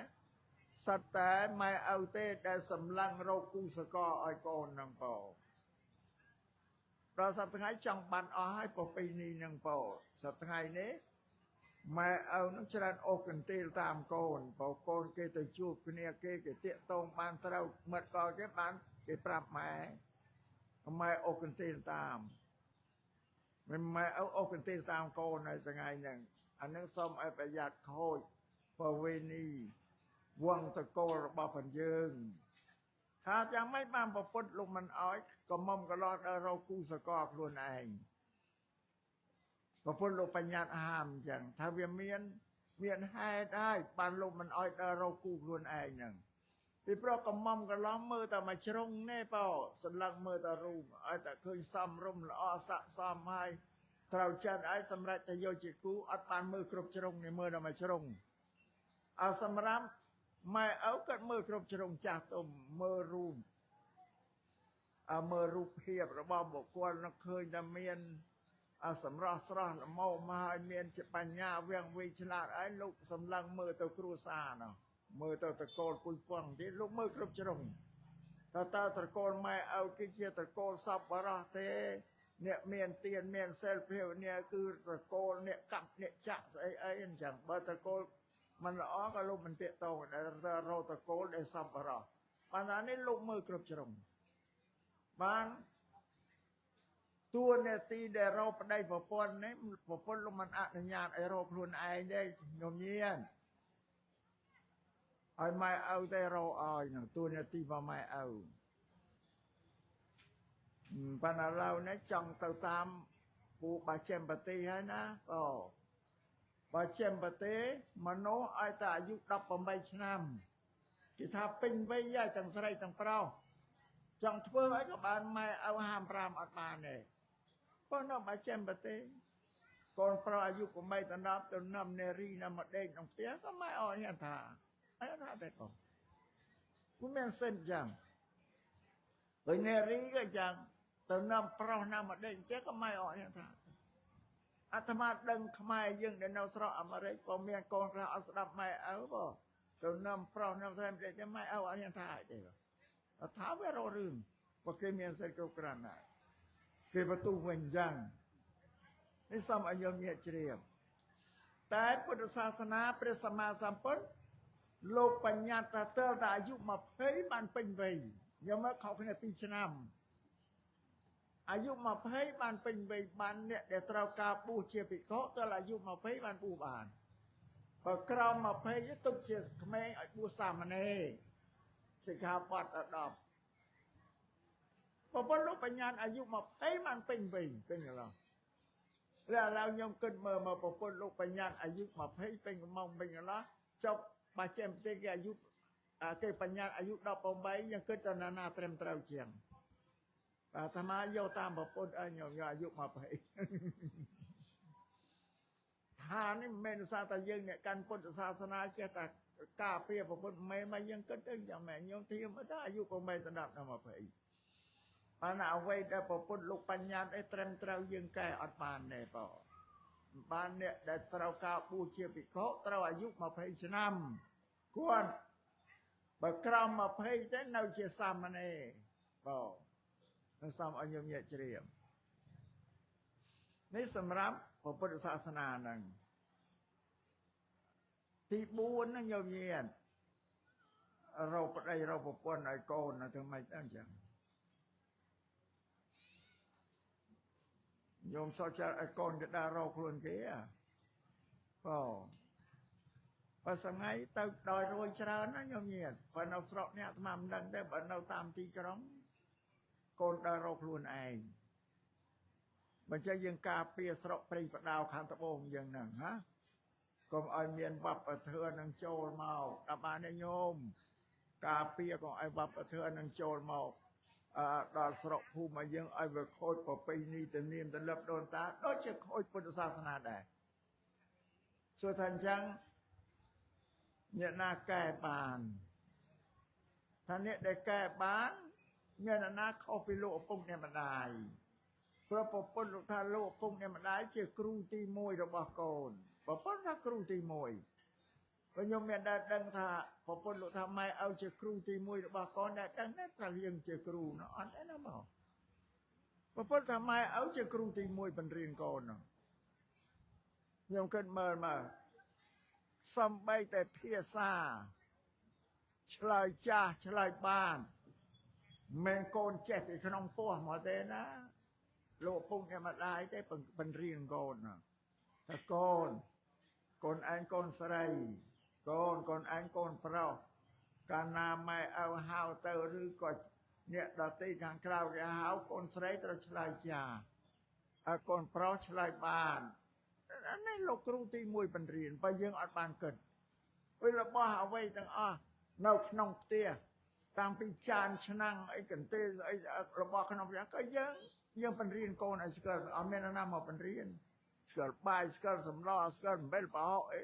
សត្វតែម៉ែឪទេដែលសម្លឹងរកគូសកលឲ្យកូននឹងបងដល់សប្តាហ៍ថ្ងៃចង់បានអស់ហើយប្រពៃណីនឹងបងសប្តាហ៍ថ្ងៃនេះ ម៉ែឪនឹងច្រើនអូសកន្ទេលតាមកូន បើកូនគេទៅជួបគ្នាគេគេតាកតងបានត្រូវមិត្តក៏គេបានគេប្រាប់ម៉ែម៉ែអូសកន្ទេលតាមមិនម៉ែឪអូសកន្ទេលតាមកូនហើយថ្ងៃហ្នឹងអានឹងសូមឲ្យប្រយ័ត្នខូចប្រវេនីវងតកូលរបស់ផងយើងថាយ៉ាងម៉េចបានប្រពុតលោកមិនអោយកមុំកលោះដល់រកគូសកលខ្លួនឯងប្រពុតលោកបញ្ញត្តិហាមអញ្ចឹងថាវាមានមានហេតុហើយបានលោកមិនអោយដល់រកគូខ្លួនឯងហ្នឹងពីព្រោះកំមុំកលោះមើលតែមួយជ្រុងនេះបោសន្លឹងមើលតែរូបឲ្យតែឃើញសំរុំល្អស័កសមហើយត្រូវចិត្តឲ្យសម្រេចទៅយកជាគូអត់បានមើលគ្រប់ជ្រុងនេះមើលតែមួយជ្រុងអើសម្រាប់ម៉ែឪគាត់មើលគ្រប់ជ្រុងចាស់ទុំមើលរូបអើមើលរូបភាពរបស់បុគ្គលនឹងឃើញតែមានអសម្រស់ស្រស់ល្មមមកហើយមានជាបញ្ញាវៀងវិឆ្លាតហើយលោកសម្លឹងមើលទៅគ្រួសារនោះមើលទៅតកូលពុយពងទៀតលោកមើលគ្រប់ជ្រុងតើតើត្រកូលម៉ែឪគេជាត្រកូលសពបរោះទេអ្នកមានទានមានសិលភាវនាគឺត្រកូលអ្នកកាប់អ្នកចាក់ស្អីអីអញ្ចឹងបើត្រកូលមិនល្អក៏លោកមិនតាកតងដែររកត្រកូលដែលសពបរោះបានណានេះលោកមើលគ្រប់ជ្រុងបានតួនាទីដែលរកប្តីប្រពន្ធនេះប្រពន្ធលោកមិនអនុញ្ញាតឲ្យរកខ្លួនឯងទេញោមញៀនឲ្យម៉ែឪទេរកឲ្យនោះតួនាទីរបស់ម៉ែឪប៉ុន្តែឥឡូវនេះចង់ទៅតាមពូបាចេមបទីហើយណាអូបាចេមបទីមនុស្សឲ្យតែអាយុ18ឆ្នាំគេថាពេញវ័យហើយទាំងស្រីទាំងប្រុសចង់ធ្វើអីក៏បានម៉ែឪហាម5អត់បានទេប៉ុន្តែបាចេមបទីកូនប្រុសអាយុ8ដល់10ទៅនាំនារីណាមកដេកក្នុងផ្ទះក៏ម៉ែអត់ហ៊ានថាអត់ថាទេបងគូមានសិនចឹងហើយនារីក៏ចឹងទៅនាំប្រុសណាមកដេកផ្ទះក៏ម៉ែអត់ហ៊ានថាអាត្មាដឹងខ្មែរយើងដែលនៅស្រុកអាមេរិកក៏មានកូនខ្លះអត់ស្ដាប់ម៉ែឪបងទៅនាំប្រុសនាំស្រីមកដេកម៉ែឪអត់ហ៊ានថាទេអត់ថាវារករឿងព្រោះគេមានសិទ្ធិគ្រប់គ្រាន់ណាស់គេបន្ទោសវិញចឹងនេះសូមឲ្យយើងញាតិជ្រាបតែពុទ្ធសាសនាព្រះសម្មាសម្ពុទ្ធលោកបញ្ញត្តិថាទើបតែអាយុ20បានពេញវ័យយកមកខុសគ្នា2ឆ្នាំអាយុ20បានពេញវ័យបានអ្នកដែលត្រូវការបួសជាភិក្ខុទើបអាយុ20បានបួសបានបើក្រោម20ទុកជាក្មេងឲ្យបួសសាមណេរសិក្ខាបទដល់10ប្រពន្ធលោកបញ្ញត្តិអាយុ20បានពេញវ័យពេញកន្លងឥឡូវខ្ញុំគិតមើលមកប្រពន្ធលោកបញ្ញត្តិអាយុ20ពេញកំងពេញកន្លះចុះបើចេះប្រទេសគេអាយុគេបញ្ញត្តិអាយុ18យើងគិតទៅណាណាត្រឹមត្រូវជាងអាត្មាយកតាមប្រពន្ធឲ្យខ្ញុំយកអាយុ20ថានេះមិនមែនសារតែយើងអ្នកកាន់ពុទ្ធសាសនាចេះតែការពារប្រពន្ធមេមកយើងគិតទៅយ៉ាងម៉េចខ្ញុំធៀបទៅអាយុ8ដល់10 20បានអ្វីដែលប្រពន្ធលោកបញ្ញត្តិអីត្រឹមត្រូវយើងកែអត់បានទេបងបានអ្នកដែលត្រូវការបួសជាភិក្ខុត្រូវអាយុ20ឆ្នាំគាត់បើក្រោម20ទេនៅជាសាមណេរបងនឹងសូមឲ្យញោមញាតិជ្រាបនេះសម្រាប់ពុទ្ធសាសនាហ្នឹងទី4ហ្នឹងញោមញាតិរកប្តីរកប្រពន្ធឲ្យកូនទៅមិនអញ្ចឹងញោមសោះចិត្តឲ្យកូនគេដើររកខ្លួនគេបងបើថ្ងៃទៅដោយរួយច្រើនណាញោមញាតិបើនៅស្រុកនេះអាត្មាមិនដឹងទេបើនៅតាមទីក្រុងកូនដើររកខ្លួនឯងបើចេះយើងការពារស្រុកព្រៃផ្ដៅខាងត្បូងយើងហ្នឹងណាកុំឲ្យមានវប្បធម៌នឹងចូលមកដល់បានទេញោមការពារកុំឲ្យវប្បធម៌នឹងចូលមកដល់ស្រុកភូមិឲ្យយើងឲ្យវាខូចប្រពៃណីទំនៀមទម្លាប់ដូនតាដូចជាខូចពុទ្ធសាសនាដែរសួរថាអញ្ចឹងអ្នកណាកែបានថាអ្នកដែលកែបានមានអ្នកណាខុសពីលោកឪពុកអ្នកម្ដាយព្រោះប្រពន្ធលោកថាលោកឪពុកអ្នកម្ដាយជាគ្រូទី1របស់កូនប្រពន្ធថាគ្រូទី1បើខ្ញុំមានដែលដឹងថាប្រពន្ធលោកថាម៉ែឪជាគ្រូទី1របស់កូនដែលដឹងដែរថាយើងជាគ្រូនោះអត់ទេណាបងប្រពន្ធថាម៉ែឪជាគ្រូទី1បង្រៀនកូននោះ ខ្ញុំគិតមើលមកសំបីតែភាសាឆ្លើយចាស់ឆ្លើយបាន មិនកូនចេះពីក្នុងពោះមកទេណាលោកឪពុកអ្នកម្ដាយទេបង្រៀនកូនណាថាកូនកូនឯងកូនស្រីកូនកូនឯងកូនប្រុសកាលណាម៉ែឪហៅទៅឬក៏អ្នកដទៃខាងក្រៅគេហៅកូនស្រីត្រូវឆ្លើយចាហើយកូនប្រុសឆ្លើយបានអានេះលោកគ្រូទី1បង្រៀនបើយើងអត់បានគិតពេលរបស់អ្វីទាំងអស់នៅក្នុងផ្ទះតាំងពីចានឆ្នាំងអីកន្ទេលអីរបស់ក្នុងផ្ទះក៏យើងយើងបង្រៀនកូនឲ្យស្គាល់អត់មាននរណាមកបង្រៀនស្គាល់បាយស្គាល់សម្លស្គាល់អំបិលប្រហុកអី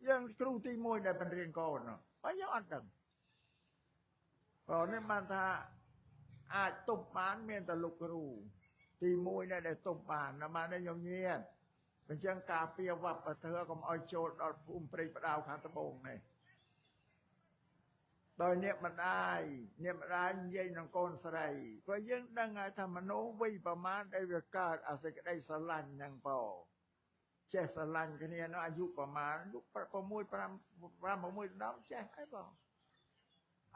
យើងគ្រូទី1ដែលបង្រៀនកូនបើយើងអត់ដឹងព្រោះនេះបានថាអាចទប់បានមានតែលោកគ្រូទី1ដែលទប់បានណាបានទេញោមញាតអញ្ចឹងការពារវប្បធម៌កុំឲ្យចូលដល់ភូមិព្រៃផ្ដៅខាងត្បូងនេះដោយអ្នកម្ដាយអ្នកម្ដាយនិយាយនឹងកូនស្រីព្រោះយើងដឹងហើយថាមនុស្សវ័យប្រមាណដែលវាកើតអាសេចក្តីស្រឡាញ់ហ្នឹងពោចេះស្រឡាញ់គ្នានោះអាយុប្រមាណអាយុ6 5 5 6 10ចេះហើយបង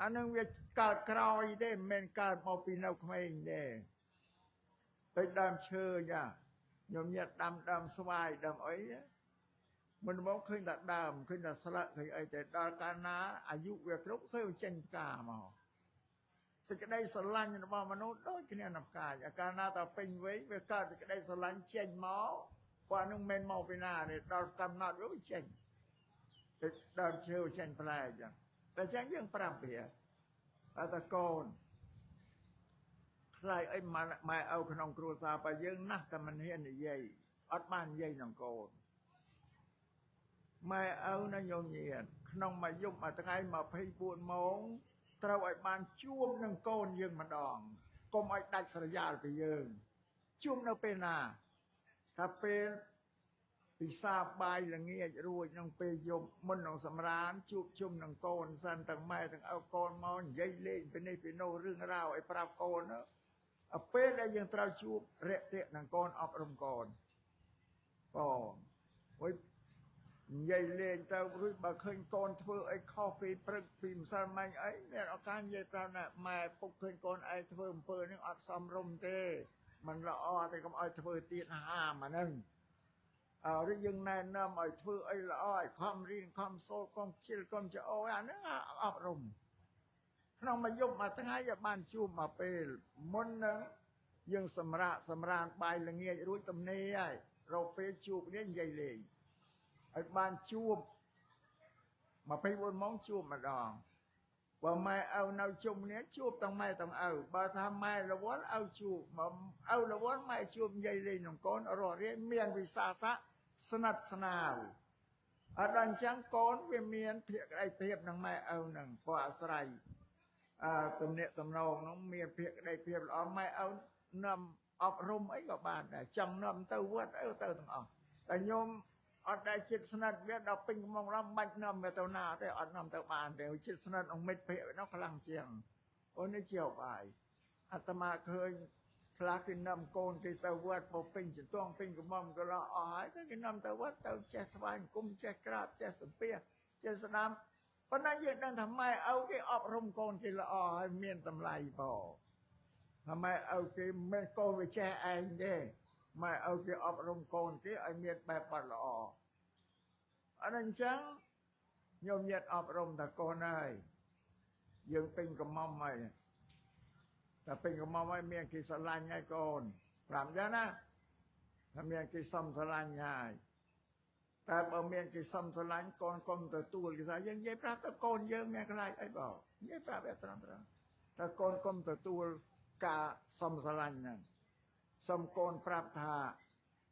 អានឹងវាកើតក្រោយទេមិនមែនកើតមកពីនៅក្មេងទេដូចដើមឈើចាញោមញាតដាំដើមស្វាយដើមអីមិនមកឃើញតែដើមឃើញតែស្លឹកឃើញអីតែដល់កាលណាអាយុវាគ្រប់ឃើញវាចេញផ្កាមកសេចក្តីស្រឡាញ់របស់មនុស្សដូចគ្នានឹងផ្កាយកាលណាតពេញវ័យវាកើតសេចក្តីស្រឡាញ់ចេញមកព្រោះនឹងមិនមកពីណាទេដល់កំណត់វាចេញទៅដើមឈើចេញផ្លែអញ្ចឹងតែអញ្ចឹងយើងប្រាប់វាអត់តកូនខ្លាចអីម៉ែឪក្នុងគ្រួសារបើយើងណាស់តែមិនហ៊ាននិយាយអត់បាននិយាយនឹងកូនម៉ែឪណាញោមញាតក្នុងមួយយប់មួយថ្ងៃ24ម៉ោងត្រូវឲ្យបានជួបនឹងកូនយើងម្ដងកុំឲ្យដាច់ស្រយាលពីយើងជួបនៅពេលណាថាពេលពិសាបាយល្ងាចរួចនឹងពេលយប់មុននឹងសម្រានជួបជុំនឹងកូនសិនទាំងម៉ែទាំងឪកូនមកនិយាយលេងពីនេះពីនោះរឿងរ៉ាវឲ្យប្រាប់កូនទៅពេលដែលយើងត្រូវជួបរយៈនឹងកូនអប់រំកូនបងអុយនិយាយលេងទៅរួចបើឃើញកូនធ្វើអីខុសពីព្រឹកពីម្សិលមិញអីមានឱកាសនិយាយប្រាប់ណាម៉ែពុកឃើញកូនឯងធ្វើអំពើនេះអត់សមរម្យទេมันល្អទេកុំឲ្យធ្វើទៀតហាមអាហ្នឹងអើឬយើងណែនាំឲ្យធ្វើអីល្អឲ្យខំរៀនខំសូត្រកុំខ្ជិលកុំច្អូអាហ្នឹងអប់រំក្នុងមួយយប់មួយថ្ងៃឲ្យបានជួបមកពេលមុននឹងយើងសម្រាកសម្រានបាយល្ងាចរួចទំនេរហើយរកពេលជួបនេះនិយាយលេងឲ្យបានជួប24ម៉ោងជួបម្ដងបើម៉ែឪនៅជុំគ្នាជួបទាំងម៉ែទាំងឪបើថាម៉ែរវល់ឪជួបមកឪរវល់ម៉ែជួបនិយាយលេងនឹងកូនរស់រាយមានវិសាសៈស្និទ្ធស្នាលអត់ដល់អញ្ចឹងកូនវាមានភាគក្តីភាពនឹងម៉ែឪនឹងព្រោះអាស្រ័យអឺទំនាក់ទំនងនោះមានភាគក្តីភាពល្អម៉ែឪនាំអប់រំអីក៏បានដែរចង់នាំទៅវត្តអីទៅទាំងអស់តែញោមអត់ដែលចិត្តស្និទ្ធវាដល់ពេញកំងរំបាច់នាំវាទៅណាទេអត់នាំទៅបានទេចិត្តស្និទ្ធនឹងមិត្តភក្តិនោះខ្លាំងជាងអូនេះជាឧបាយអាត្មាឃើញខ្លះគេនាំកូនគេទៅវត្តពោពេញចន្ទងពេញកំងក៏ឡោះអស់ហើយគេនាំទៅវត្តទៅចេះថ្វាយអង្គមចេះក្រាបចេះសំពះចេះស្ដាំប៉ុន្តែយើងដឹងថាម៉ែឪគេអប់រំកូនគេល្អហើយមានតម្លៃផងថាម៉ែឪគេមិនកូនវាចេះឯងទេម៉ែឪគេអប់រំកូនគេឲ្យមានបែបបទល្អអត់អញ្ចឹងញោមញាតអប់រំតាកូនហើយយើងពេញកំមុំហើយតែពេញកំមុំហើយមានគេស្រឡាញ់ហើយកូនប្រាប់ចឹងណាថាមានគេសុំស្រឡាញ់ហើយតែបើមានគេសុំស្រឡាញ់កូនកុំទទួលគេថាយើងនិយាយប្រាប់ទៅកូនយើងមានខ្លាចអីបងនិយាយប្រាប់វាត្រង់ត្រង់តែកូនកុំទទួលការសុំស្រឡាញ់ហ្នឹងសុំកូនប្រាប់ថា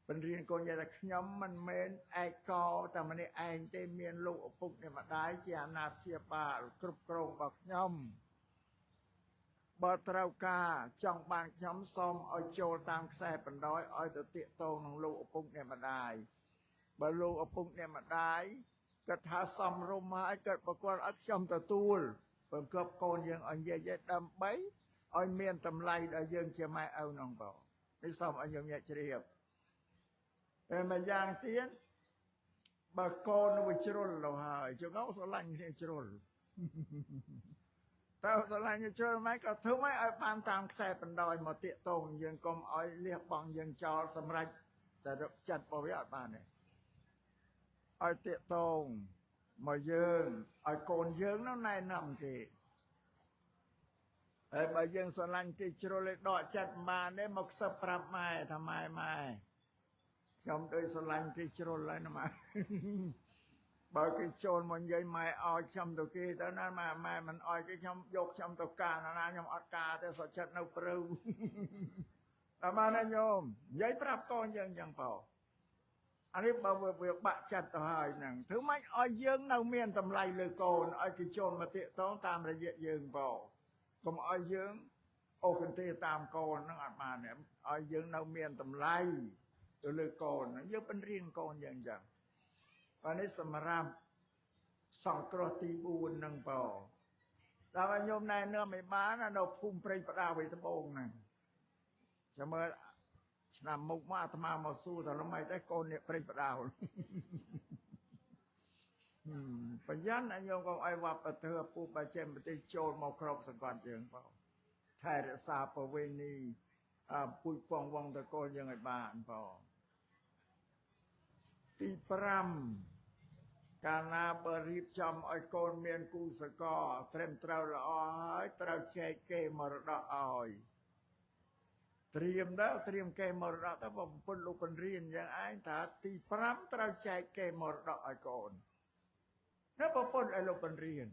បង្រៀនកូនយាយថាខ្ញុំមិនមែនឯកោតែម្នាក់ឯងទេមានលោកឪពុកអ្នកម្ដាយជាអាណាព្យាបាលគ្រប់គ្រងរបស់ខ្ញុំបើត្រូវការចង់បានខ្ញុំសូមឲ្យចូលតាមខ្សែបណ្ដោយឲ្យទៅទាក់ទងនឹងលោកឪពុកអ្នកម្ដាយបើលោកឪពុកអ្នកម្ដាយគាត់ថាសមរម្យហើយគាត់ប្រគល់ឲ្យខ្ញុំទទួលបង្កប់កូនយើងឲ្យនិយាយដើម្បីឲ្យមានតម្លៃដល់យើងជាម៉ែឪនោះបងនេះសូមឲ្យយើងញាក់ជ្រាប។ តែមួយយ៉ាងទៀតបើកូនវាជ្រុលទៅហើយចង្អុលស្រឡាញ់គ្នាជ្រុលតើស្រឡាញ់ជ្រុលមិនក៏ធ្វើម៉េចឲ្យបានតាមខ្សែបណ្ដោយមកតាកតងយើងកុំឲ្យលះបង់យើងចោលសម្រាប់តែចិត្តរបស់វាអត់បានទេឲ្យតាកតងមកយើងឲ្យកូនយើងនោះណែនាំគេហើយបើយើងស្រឡាញ់គេជ្រុលឲ្យដកចិត្តបានទេមកខ្សឹបប្រាប់ម៉ែថាម៉ែម៉ែខ្ញុំដូចស្រឡាញ់គេជ្រុលហើយណាម៉ែ បើគេចូលមកនិយាយម៉ែឲ្យខ្ញុំទៅគេទៅណាម៉ែម៉ែមិនឲ្យគេខ្ញុំយកខ្ញុំទៅការណាណាខ្ញុំអត់ការទេសុខចិត្តនៅព្រៅ តែបានណាញោមនិយាយប្រាប់កូនយើងចឹងបោអានេះបើវាបាក់ចិត្តទៅហើយហ្នឹងធ្វើម៉េចឲ្យយើងនៅមានតម្លៃលើកូនឲ្យគេចូលមកតាកតងតាមរយៈយើងបោកុំឲ្យយើងអូកន្ទេតាមកូនហ្នឹងអត់បានទេឲ្យយើងនៅមានតម្លៃទៅលើកូនយើងបង្រៀនកូនយើងចឹងបាទនេះសម្រាប់សង្គ្រោះទី4ហ្នឹងបោដល់ឲ្យញោមណែនាំឲ្យបាននៅភូមិព្រៃផ្ដាវៃត្បូងហ្នឹងចាំមើលឆ្នាំមុខមកអាត្មាមកសួរតើល្មិចទេកូនអ្នកព្រៃផ្ដាវ ប្រយ័ត្នឲ្យញោមកុំឲ្យវប្បធម៌ពូបច្ចេកទេសចូលមកក្របសង្កត់យើងបងថែរក្សាប្រវេណីអពូជពងវងតកូលយើងឲ្យបានបងទី5កាលណាបើរៀបចំឲ្យកូនមានគូសកលត្រឹមត្រូវល្អហើយត្រូវចែកគេមរតកឲ្យត្រៀមដល់ត្រៀមគេមរតកទៅបើប្រពន្ធលោកបង្រៀនយ៉ាងឯងថាទី5ត្រូវចែកគេមរតកឲ្យកូនណាប្រពន្ធឲ្យលោកបង្រៀន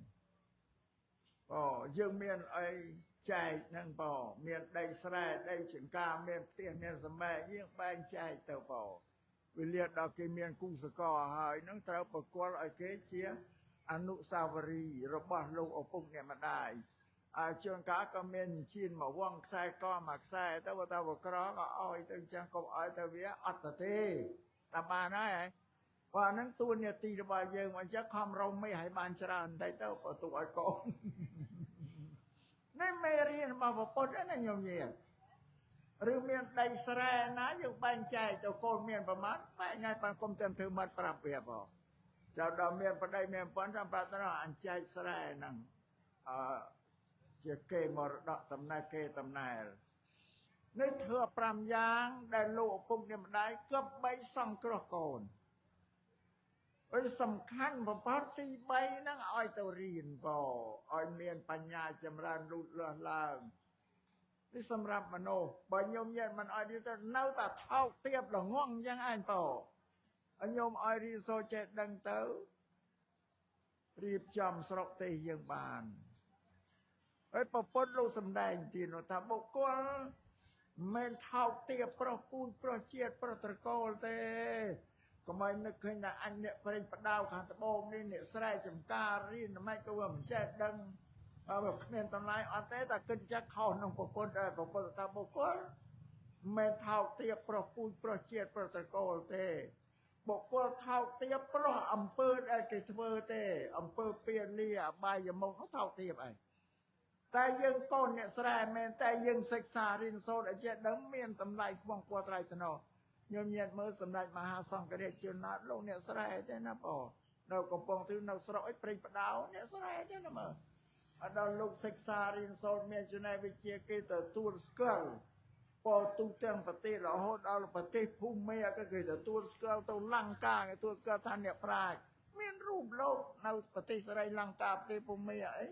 អូយើងមានអីចែកហ្នឹងបងមានដីស្រែដីចម្ការមានផ្ទះមានសម្បែកយើងបែងចែកទៅបងវេលាដល់គេមានគូសកលហើយនឹងត្រូវប្រគល់ឲ្យគេជាអនុស្សាវរីយ៍របស់លោកឪពុកអ្នកម្ដាយអើជួនកាលក៏មានជៀនមកវងខ្សែកមួយខ្សែទៅបើតើវក្រក៏ឲ្យទៅអញ្ចឹងកុំឲ្យទៅវាអត់ទៅទេតាមបានហើយបើហ្នឹងទួនាទីរបស់យើងអញ្ចឹងខំរំមេឲ្យបានច្រើនបន្តិចទៅបើទុកឲ្យកូននេះមេរៀនរបស់ពុទ្ធណាញោមញាតឬមានដីស្រែណាយើងបែងចែកទៅកូនមានប្រមាណបែងឲ្យបានគុំទាំងធ្វើមាត់ប្រាប់វាបងចៅដល់មានប្តីមានប្រពន្ធចាំប្រាប់ទៅអញចែកស្រែហ្នឹងអឺជាគេមរតកតំណែងគេតំណែលនេះធ្វើ5យ៉ាងដែលលោកឪពុកអ្នកម្ដាយគប្បីសង្គ្រោះកូនអើយសំខាន់បំផុតទី3ហ្នឹងឲ្យទៅរៀនបងឲ្យមានបញ្ញាចម្រើនលូតលាស់ឡើងនេះសម្រាប់មនុស្សបើញោមញាតមិនឲ្យរៀនទៅនៅតែថោកទាបល្ងងអញ្ចឹងឯងបងឲ្យញោមឲ្យរៀនសូត្រចេះដឹងទៅរៀបចំស្រុកទេសយើងបានហើយប្រពន្ធលោកសំដែងទៀតថាបុគ្គលមិនថោកទាបប្រុសពូជប្រុសជាតិប្រុសត្រកូលទេកុំឲ្យនឹកឃើញថាអញអ្នកព្រេងផ្ដៅខាងត្បូងនេះអ្នកស្រែចំការរៀនមិនក៏វាមិនចេះដឹងបើគ្មានតម្លៃអត់ទេតែគិតចាស់ខុសនឹងប្រពន្ធដែរប្រពន្ធថាបុគ្គលមិនថោកទាបប្រុសពូជប្រុសជាតិប្រុសត្រកូលទេបុគ្គលថោកទាបប្រុសអំពើដែលគេធ្វើទេអំពើពៀលាអបាយមុខនោះថោកទាបឯងតែយើងកូនអ្នកស្រែមែនតែយើងសិក្សារៀនសូត្រឲ្យចេះដឹងមានតម្លៃខ្ពង់ខ្ពស់ថ្លៃថ្នូរញោមញាតមើលសម្ដេចមហាសង្ឃរាជជួនណាតលោកអ្នកស្រែទេណាបងនៅកំពង់ស្ពឺនៅស្រុកអីព្រៃផ្ដៅអ្នកស្រែទេណាមើលអត់ដល់លោកសិក្សារៀនសូត្រមានចំណេះវិជ្ជាគេទទួលស្គាល់ពោទូទាំងប្រទេសរហូតដល់ប្រទេសភូមាក៏គេទទួលស្គាល់ទៅលង្កាគេទទួលស្គាល់ថាអ្នកប្រាជ្ញមានរូបលោកនៅប្រទេសស្រីលង្កាប្រទេសភូមាអី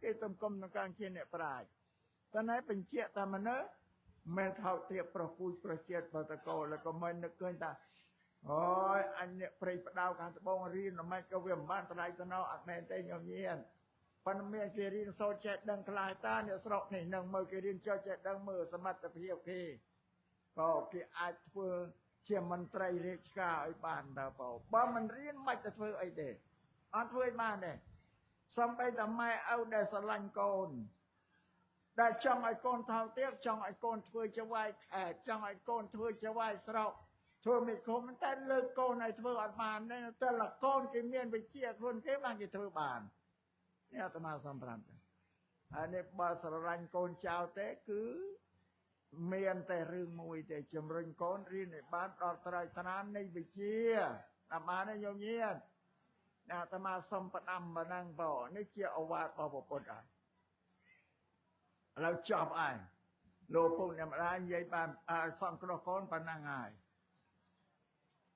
គេតំគុំក្នុងការជាអ្នកប្រាជ្ញតែណែបញ្ជាក់ថាមនុស្សមិនថោកទាបប្រុសពូជប្រុសជាតិប្រតកោแล้วក៏មិននឹកឃើញថាអូយអញអ្នកព្រៃផ្ដៅខាងត្បូងរៀនមិនក៏វាមិនបានថ្លៃថ្នូរអត់មែនទេញោមញាតប៉ុន្តែមានគេរៀនសូត្រចេះដឹងខ្លះតាអ្នកស្រុកនេះនឹងមើលគេរៀនចុះចេះដឹងមើលសមត្ថភាពគេក៏គេអាចធ្វើជាមន្ត្រីរាជការឲ្យបានតើបើបើមិនរៀនមិនទៅធ្វើអីទេអត់ធ្វើឲ្យបានទេសំបីតែម៉ែឪដែលស្រឡាញ់កូនដែលចង់ឲ្យកូនថោកទាបចង់ឲ្យកូនធ្វើចវាយខេត្តចង់ឲ្យកូនធ្វើចវាយស្រុកធ្វើមិនគុំតែលើកកូនឲ្យធ្វើអត់បានទេតែលកូនគេមានវិជ្ជាខ្លួនគេបានគេធ្វើបាននេះអាត្មាសំប្រាប់ហើយនេះបើស្រឡាញ់កូនចៅទេគឺ មានតែរឿងមួយទេជំរុញកូនរៀនឲ្យបានដល់ត្រៃត្រាននៃវិជ្ជាតាមបានទេញោមញាតអាត្មាសុំផ្ដាំប៉ុណ្ណឹងបងនេះជាអវាទរបស់ពុទ្ធហើយឥឡូវចប់ហើយលោកពុកអ្នកម្ដាយនិយាយបានសង្គ្រោះកូនប៉ុណ្ណឹងហើយ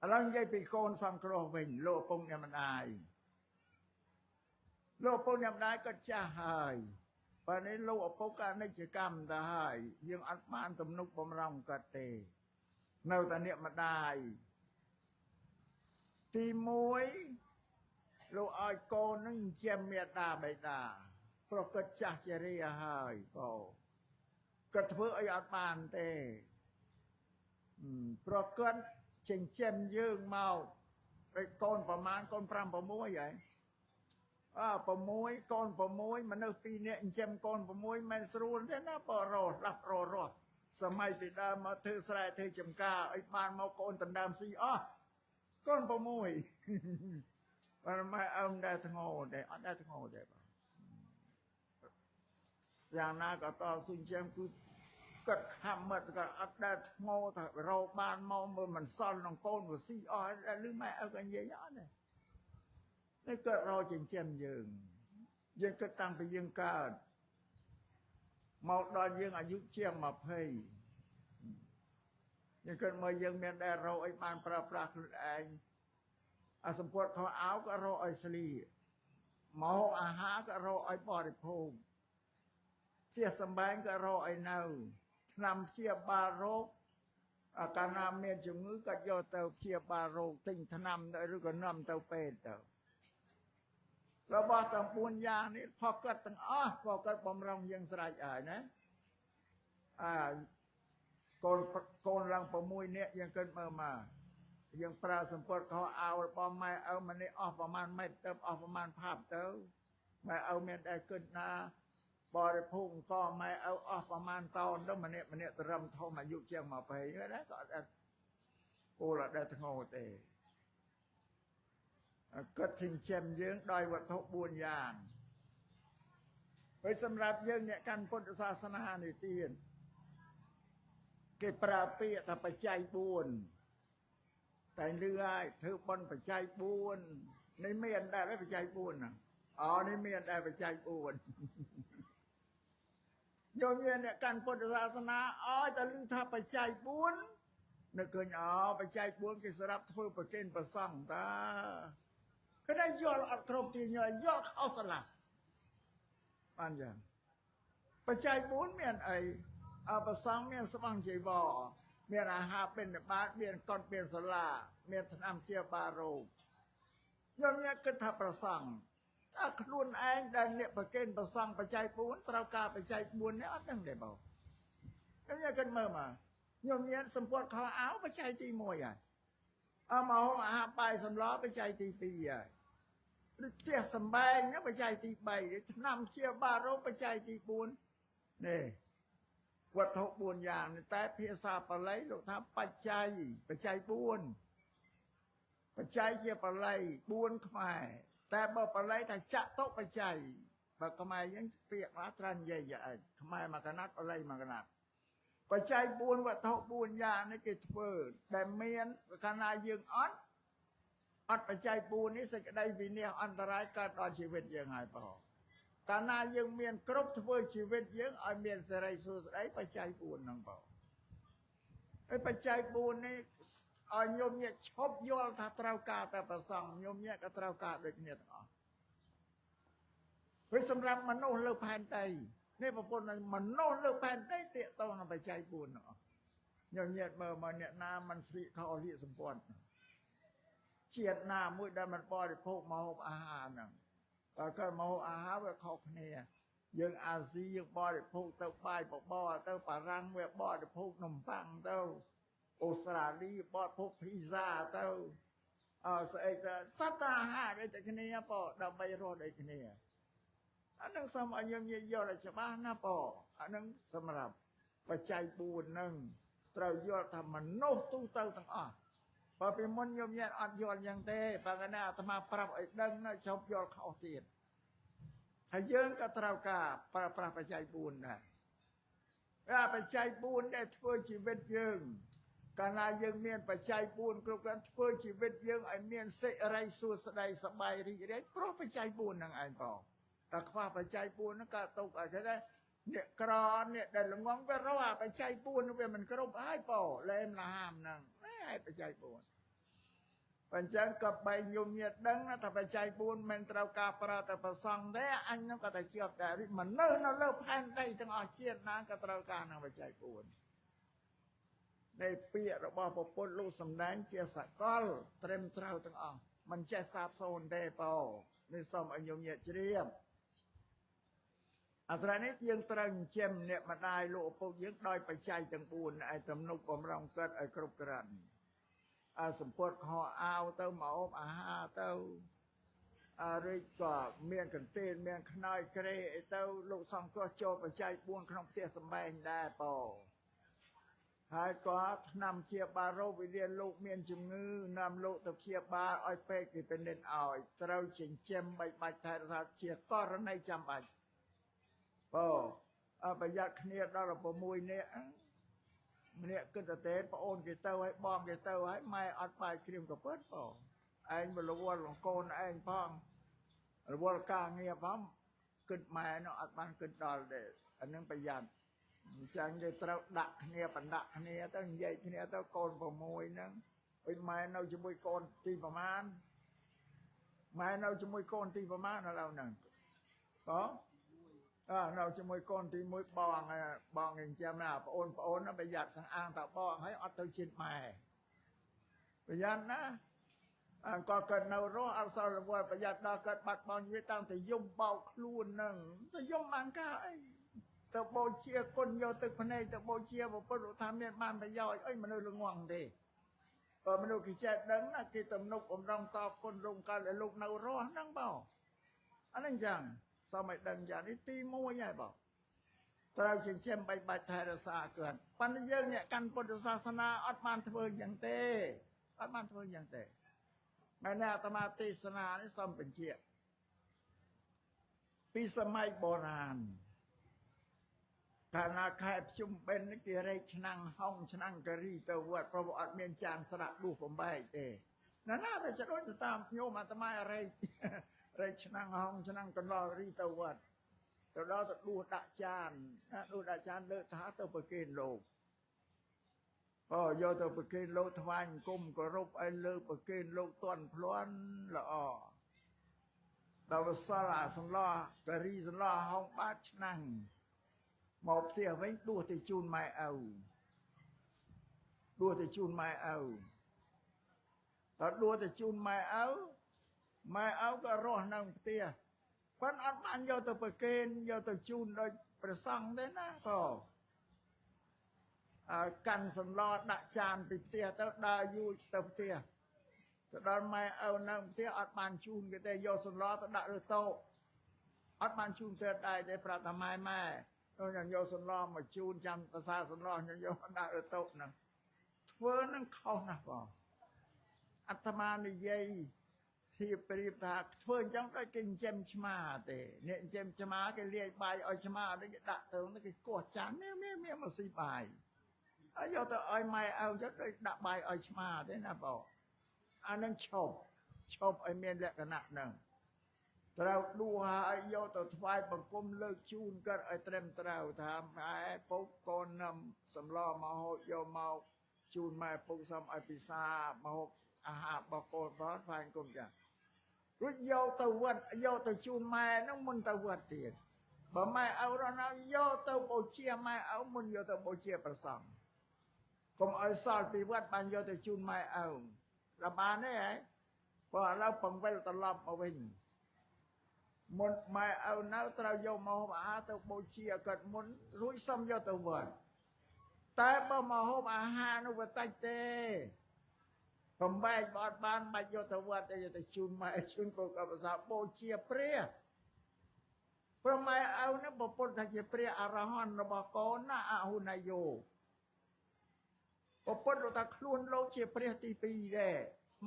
ឥឡូវនិយាយពីកូនសង្គ្រោះវិញលោកពុកអ្នកម្ដាយលោកពុកអ្នកម្ដាយក៏ចាស់ហើយបើនេះលោកឪពុកក៏អនិច្ចកម្មទៅហើយយើងអត់បានទំនុកបំរុងគាត់ទេនៅតែអ្នកម្ដាយទី1លោកឲ្យកូននឹងចិញ្ចឹមមេដាបេដាព្រោះគាត់ចាស់ជរាហើយបងគាត់ធ្វើអីអត់បានទេព្រោះគាត់ចិញ្ចឹមយើងមកដូចកូនប្រមាណកូន5 6ហើយអើ6កូន6មនុស្ស2នាក់ចិញ្ចឹមកូន6មិនស្រួលទេណាបើរស់ដាប់រស់រស់សម័យពីដើមមកធ្វើស្រែធ្វើចំការអីបានមកកូនដណ្ដើមស៊ីអស់កូន6បើម៉ែអើមដែរធ្ងោទេអត់ដែរធ្ងោទេបាទយ៉ាងណាក៏តស៊ូចិញ្ចឹមគឺគាត់ខំមកគាត់អត់ដែលធ្ងោថារកបានមកមើលមិនសល់ក្នុងកូនវាស៊ីអស់ឬម៉ែឪក៏និយាយអត់ទេនេះគាត់រកចិញ្ចឹមយើងយើងគិតតាំងពីយើងកើតមកដល់យើងអាយុជាង20យើងគិតមើលយើងមានដែលរកអីបានប្រើប្រាស់ខ្លួនឯងអាសម្ពុតខោអាវក៏រកឲ្យស្លៀកមកអាហារក៏រកឲ្យបរិភោគផ្ទះសម្បែងក៏រកឲ្យនៅថ្នាំព្យាបាលរោគកាលណាមានជំងឺក៏យកទៅព្យាបាលរោគទិញថ្នាំទៅឬក៏នាំទៅពេទ្យទៅរបស់ទាំង4យ៉ាងនេះផុសគាត់ទាំងអស់ផុសគាត់បំរុងយើងស្រេចហើយណាអាកូនឡើង6នាក់យើងគិតមើលមកយើងប្រើសម្ពត់ខោអាវរបស់ម៉ែឪម្នាក់អស់ប្រមាណម៉ែត្រទៅអស់ប្រមាណផាប់ទៅម៉ែឪមានតែគិតណាបរិភោគអង្គម៉ែឪអស់ប្រមាណតោនទៅម្នាក់ម្នាក់ត្រឹមធំអាយុជាង20ណាក៏អត់គោលអត់ដែលធ្ងោទេគាត់ចិញ្ចឹមយើងដោយវត្ថុ4យ៉ាងហើយសម្រាប់យើងអ្នកកាន់ពុទ្ធសាសនានេះទៀតគេប្រើពាក្យថាបច្ច័យ4តែលឺហើយធ្វើបុណ្យបច្ច័យ4នេះមានដែរបច្ច័យ4ណាអូនេះមានដែរបច្ច័យ4ញោមមានអ្នកកាន់ពុទ្ធសាសនាឲ្យតែលឺថាបច្ច័យ4នឹកឃើញអូបច្ច័យ4គេសម្រាប់ធ្វើប្រគេនប្រសង់តាគេได้យល់អត់គ្រប់ទីញយយល់ខុសស្រឡះបានយ៉ាងបច្ច័យ4មានអីអប្រសង់មានស្បង់ជីវរមានអាហារបិណ្ឌបាតមានកុដមានសាលាមានថ្នាំជាបារោគញោមញាគិតថាប្រសង់តើខ្លួនឯងដែលអ្នកប្រគេនប្រសង់បច្ច័យ4ត្រូវការបច្ច័យ4នេះអត់ដឹងទេបងញោមញាគិតមើលមកញោមញាសម្ពុតខោអាវបច្ច័យទី1ហើយអមហូបអាហារបាយសម្លបច្ច័យទី2ហើយឬផ្ទះសម្បែងបច្ច័យទី3ថ្នាំជាបារោគបច្ច័យទី4នេះវត្ថុ4យ៉ាងតែភាសាបាលីលោកថាបច្ច័យបច្ច័យ4បច្ច័យជាបាលី4ខ្មែរតែបើបាលីថាចតុបច្ច័យបើខ្មែរយើងពាក្យខ្លះត្រូវនិយាយយ៉ាងខ្មែរមកកណាត់បាលីមកកណាត់បច្ច័យ4វត្ថុ4យ៉ាងនេះគេធ្វើដែលមានកាលណាយើងអត់បច្ច័យ4នេះសេចក្តីវិនាសអន្តរាយកើតដល់ជីវិតយើងហើយបងកាលណាយើងមានគ្រប់ធ្វើជីវិតយើងឲ្យមានសិរីសួស្តីបច្ច័យ4ហ្នឹងបងហើយបច្ច័យ4នេះឲ្យញោមញាក់ឈប់យល់ថាត្រូវការតែប្រសង់ញោមញាក់ក៏ត្រូវការដូចគ្នាទាំងអស់ហើយសម្រាប់មនុស្សលើផែនដីនេះប្រពន្ធមនុស្សលើផែនដីទាក់ទងនឹងបច្ច័យ4ហ្នឹងអស់ញោមញាក់មើលមកអ្នកណាមិនស្លៀកខោលៀកសម្ព័ន្ធជាតិណាមួយដែលមិនបរិភោគម្ហូបអាហារហ្នឹងបើគាត់ម្ហូបអាហារវាខុសគ្នាយើងអាស៊ីយើងបរិភោគទៅបាយបបរទៅបារាំងវាបរិភោគនំប៉័ងទៅអូស្ត្រាលីបរិភោគភីហ្សាទៅអើស្អីទៅសត្វអាហារដូចតែគ្នាបងដើម្បីរស់ដូចគ្នាអានឹងសូមឲ្យយើងនិយាយយល់ឲ្យច្បាស់ណាបងអានឹងសម្រាប់បច្ច័យ4ហ្នឹងត្រូវយល់ថាមនុស្សទូទៅទាំងអស់បើពីមុនញោមញាតអត់យល់យ៉ាងទេបើកណាអាត្មាប្រាប់ឲ្យដឹងណាជប់យល់ខុសទៀតហើយយើងក៏ត្រូវការប្រើប្រាស់បច្ច័យ4ដែរ អាបច្ច័យ4ដែលធ្វើជីវិតយើងកាលណាយើងមានបច្ច័យ4គ្រប់គ្រាន់ធ្វើជីវិតយើងឲ្យមានសិរីសួស្តីសប្បាយរីករាយព្រោះបច្ច័យ4ហ្នឹងឯងបងតែខ្វះបច្ច័យ4ហ្នឹងក៏ទុកឲ្យគេដែរអ្នកក្រអ្នកដែលល្ងងវារកអាបច្ច័យ4ហ្នឹងវាមិនគ្រប់ហើយបងលែមលហាមហ្នឹងឯបច្ច័យ4អញ្ចឹងក៏បីយំញាតដឹងណាថាបច្ច័យ4មិនត្រូវការប្រើតែប្រសង់ទេអញនោះក៏តែជាប់ដែរមនុស្សនៅលើផែនដីទាំងអស់ជាតិណាក៏ត្រូវការនឹងបច្ច័យ4នៃពាក្យរបស់ពុទ្ធលោកសំដែងជាសកលត្រឹមត្រូវទាំងអស់មិនចេះសាបសូន្យទេបងនេះសូមឲ្យញោមញាតជ្រាបអាស្រ័យនេះយើងត្រូវចិញ្ចឹមអ្នកម្ដាយលោកឪពុកយើងដោយបច្ច័យទាំង4ឲ្យទំនុកបំរុងកើតឲ្យគ្រប់គ្រាន់អាសម្ពុតខោអាវទៅមកអូបអាហារទៅអារិចក៏មានកន្ទេលមានខ្នើយក្រេអីទៅលោកសង្គ្រោះចូលបច្ច័យ4ក្នុងផ្ទះសម្បែងដែរបងហើយក៏ឆ្នាំជាបារោគវិលាលោកមានជំងឺនាំលោកទៅព្យាបាលឲ្យពេទ្យគេពិនិត្យឲ្យត្រូវចិញ្ចឹមបីបាច់ថែរក្សាជាករណីចាំបាច់បងអប្រយ័ត្នគ្នាដល់6នាក់ម្នាក់គិតតែទេប្អូនគេទៅហើយបងគេទៅហើយម៉ែអត់បាយក្រៀមកពើបងឯងមករវល់កូនឯងផងរវល់ការងារផងគិតម៉ែនោះអត់បានគិតដល់ទេអានឹងប្រយ័ត្នអញ្ចឹងគេត្រូវដាក់គ្នាបណ្ដាក់គ្នាទៅនិយាយគ្នាទៅកូន6ហ្នឹងអុយម៉ែនៅជាមួយកូនទីប្រមាណម៉ែនៅជាមួយកូនទីប្រមាណឥឡូវហ្នឹងបងអើនៅជាមួយកូនទី1បងបងអញ្ចឹងណាប្អូនប្អូនប្រយ័ត្នសង្អាងតាបងហើយអត់ទៅជាតិម៉ែប្រយ័ត្នណាអង្កកើតនៅរស់អត់សល់រវល់ប្រយ័ត្នដល់កើតបាត់បង់ជីវិតតាំងតែយំបោកខ្លួនហ្នឹងទៅយំបានការអីទៅបូជាគុណយកទឹកភ្នែកទៅបូជាពុទ្ធថាមានបានប្រយោជន៍អីមនុស្សល្ងងទេបើមនុស្សគេចេះដឹងណាគេទំនុកបំរុងតបគុណរងកើតឲ្យលោកនៅរស់ហ្នឹងបងអានេះអញ្ចឹងសូមឲ្យដឹងយ៉ាងនេះទី1ហើយបងត្រូវចិញ្ចឹមបីបាច់ថែរក្សាគាត់ប៉ុន្តែយើងអ្នកកាន់ពុទ្ធសាសនាអត់បានធ្វើយ៉ាងទេអត់បានធ្វើយ៉ាងទេមែនទេអាត្មាទេសនានេះសូមបញ្ជាក់ពីសម័យបុរាណកាលណាខែភ្ជុំបិណ្ឌនេះគេរែកឆ្នាំងហុងឆ្នាំងការីទៅវត្តព្រោះអត់មានចានស្រាក់ដួសបំបែកទេណាណាតែចដូចទៅតាមញោមអាត្មារែករែកឆ្នាំងហុងឆ្នាំងកណ្ដុររីទៅវត្តទៅដល់ទៅដួសដាក់ចានណាដួសដាក់ចានលើកថាទៅប្រគេនលោកអូយកទៅប្រគេនលោកថ្វាយអង្គមគោរពឲ្យលើកប្រគេនលោកតន់ភ្លាន់ល្អដល់សល់អាសន្លោះការីសន្លោះហុងបាតឆ្នាំងមកផ្ទះវិញដួសទៅជូនម៉ែឪដួសទៅជូនម៉ែឪតើដួសទៅជូនម៉ែឪម៉ែឪក៏រស់នៅផ្ទះប៉ុន្តែអត់បានយកទៅប្រគេនយកទៅជូនដោយព្រះសង្ឃទេណាបងអើកាន់សម្លដាក់ចានពីផ្ទះទៅដើរយូរទៅផ្ទះទៅដល់ម៉ែឪនៅផ្ទះអត់បានជូនគេទេយកសម្លទៅដាក់លើតុអត់បានជូនទៅដែរទេប្រាប់ថាម៉ែម៉ែខ្ញុំយកសម្លមកជូនចាំភាសាសម្លខ្ញុំយកមកដាក់លើតុហ្នឹងធ្វើនឹងខុសណាស់បងអាត្មានិយាយធៀបប្រៀបថាធ្វើអញ្ចឹងដូចគេចិញ្ចឹមឆ្មាទេអ្នកចិញ្ចឹមឆ្មាគេលាយបាយឲ្យឆ្មាដូចគេដាក់ទៅគេកោះចាននេះមានមកស៊ីបាយហើយយកទៅឲ្យម៉ែឪទៅដូចដាក់បាយឲ្យឆ្មាទេណាបងអានឹងឈប់ឈប់ឲ្យមានលក្ខណៈហ្នឹងត្រូវដួសឲ្យយកទៅថ្វាយបង្គំលើកជូនគាត់ឲ្យត្រឹមត្រូវថាម៉ែពុកកូននឹមសម្លមកហូបយកមកជូនម៉ែពុកសូមឲ្យពិសាមកហូបអាហាររបស់កូនផងថ្វាយបង្គំចារួចយកទៅវត្តយកទៅជូនម៉ែហ្នឹងមុនទៅវត្តទៀតបើម៉ែឪរស់នៅយកទៅបូជាម៉ែឪមុនយកទៅបូជាព្រះសង្ឃកុំឲ្យសល់ពីវត្តបានយកទៅជូនម៉ែឪដល់បានទេហ៎បើឥឡូវបង្វិលត្រឡប់មកវិញមុនម៉ែឪនៅត្រូវយកមកហូបអាហារទៅបូជាគាត់មុនរួចសុំយកទៅវត្តតែបើមកហូបអាហារនោះវាតិចទេបំបែកបើអត់បានបាច់យកទៅវត្តទេយកទៅជូនម៉ែជូនពុកអបសាបូជាព្រះព្រោះម៉ែឪនឹងប្រពន្ធថាជាព្រះអរហន្តរបស់កូនណាអហុនយោប្រពន្ធលោកថាខ្លួនលោកជាព្រះទី2ដែរ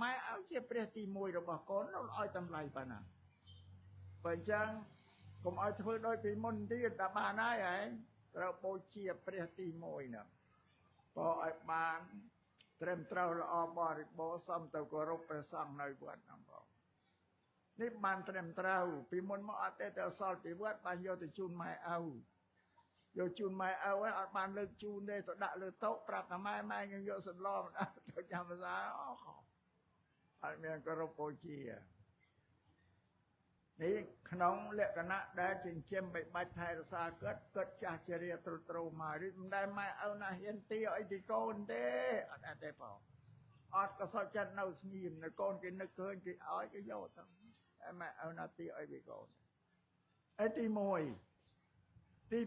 ម៉ែឪជាព្រះទី1របស់កូនលោកឲ្យតម្លៃប៉ុណ្ណាបើអញ្ចឹងកុំឲ្យធ្វើដូចពីមុនទៀតតែបានហើយហ៎ ត្រូវបូជាព្រះទី1ណាក៏ឲ្យបានត្រឹមត្រូវល្អបរិបូរណ៍សមទៅគោរពព្រះសង្ឃនៅវត្តហ្នឹងបងនេះបានត្រឹមត្រូវពីមុនមកអត់ទេតែអសល់ពីវត្តបានយកទៅជូនម៉ែឪយកជូនម៉ែឪហើយអត់បានលើកជូនទេទៅដាក់លើតុប្រាប់ថាម៉ែម៉ែខ្ញុំយកសន្លមកដាក់ទៅចាំភាសាអូអត់មានគោរពបូជានេះក្នុងលក្ខណៈដែលចិញ្ចឹមបីបាច់ថែរក្សាគាត់គាត់ចាស់ជារាត្រុតត្រោមកឬមិនដែលម៉ែឪណាហ៊ានទីអីពីកូនទេអត់អត់ទេបងអត់ក៏សោះចិត្តនៅស្ងៀមនៅកូនគេនឹកឃើញគេឲ្យគេយកទៅតែម៉ែឪណាទីអីពីកូនឯទី1ទី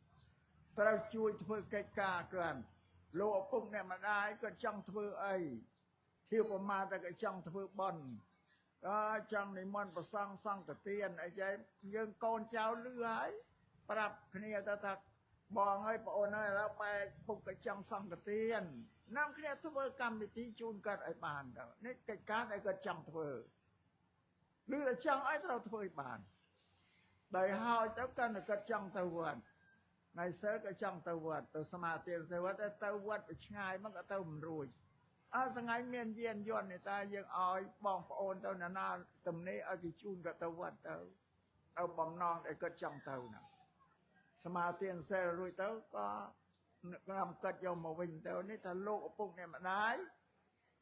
2ត្រូវជួយធ្វើកិច្ចការគាត់លោកឪពុកអ្នកម្ដាយគាត់ចង់ធ្វើអីធៀបប្រមាតែគាត់ចង់ធ្វើបន់អើចង់និមន្តប្រសង់សង្ឃទានអីចឹងយើងកូនចៅលឺហើយប្រាប់គ្នាទៅថាបងហើយប្អូនហើយឥឡូវបែកពុកក៏ចង់សង្ឃទាននាំគ្នាធ្វើកម្មវិធីជូនគាត់ឲ្យបានទៅនេះកិច្ចការដែលគាត់ចង់ធ្វើឬតែចង់ឲ្យត្រូវធ្វើឲ្យបានដោយហើយទៅកាន់តែគាត់ចង់ទៅវត្តណៃសិលក៏ចង់ទៅវត្តទៅសមាធិសេវត្តតែទៅវត្តទៅឆ្ងាយមកក៏ទៅមិនរួចអើថ្ងៃមានយានយន្តនេះតាយើងឲ្យបងប្អូនទៅណានាទំនេរឲ្យគេជូនក៏ទៅវត្តទៅទៅបំណងដែលគាត់ចង់ទៅណាសមាធិសិលរួចទៅក៏នាំគាត់យកមកវិញទៅនេះថាលោកឪពុកអ្នកម្ដាយ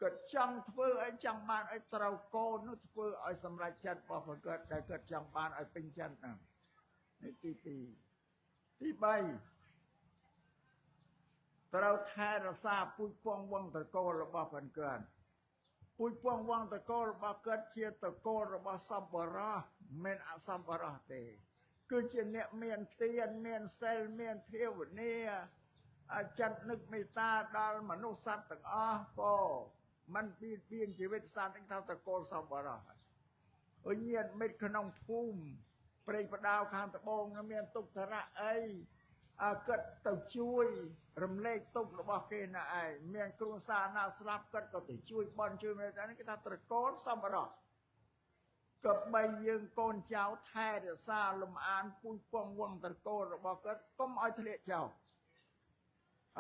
គាត់ចង់ធ្វើឲ្យចង់បានឲ្យត្រូវកូននោះធ្វើឲ្យសម្រេចចិត្តរបស់គាត់ដែលគាត់ចង់បានឲ្យពេញចិត្តហ្នឹងនេះទី2ទី3ត្រូវថែរក្សាពូជពងវងត្រកូលរបស់ផងគាត់ពូជពងវងត្រកូលរបស់គាត់ជាត្រកូលរបស់សប្បុរសមិនអសប្បុរសទេគឺជាអ្នកមានទានមានសិលមានភាវនាចិត្តនឹកមេត្តាដល់មនុស្សសត្វទាំងអស់ពោมันបៀតបៀនជីវិតសត្វនឹងថាត្រកូលសប្បុរសអើញាតិមិត្តក្នុងភូមិព្រៃផ្ដាវខាងត្បូងមានទុក្ខរៈអីអើគាត់ទៅជួយរំលែកទុក្ខរបស់គេណាឯងមានគ្រួសារណាស្លាប់គាត់ក៏ទៅជួយបន់ជួយមេត្តានេះគេថាត្រកូលសប្បុរសក៏បីយើងកូនចៅថែរក្សាលំអានពូជពងវងត្រកូលរបស់គាត់កុំឲ្យធ្លាក់ចោល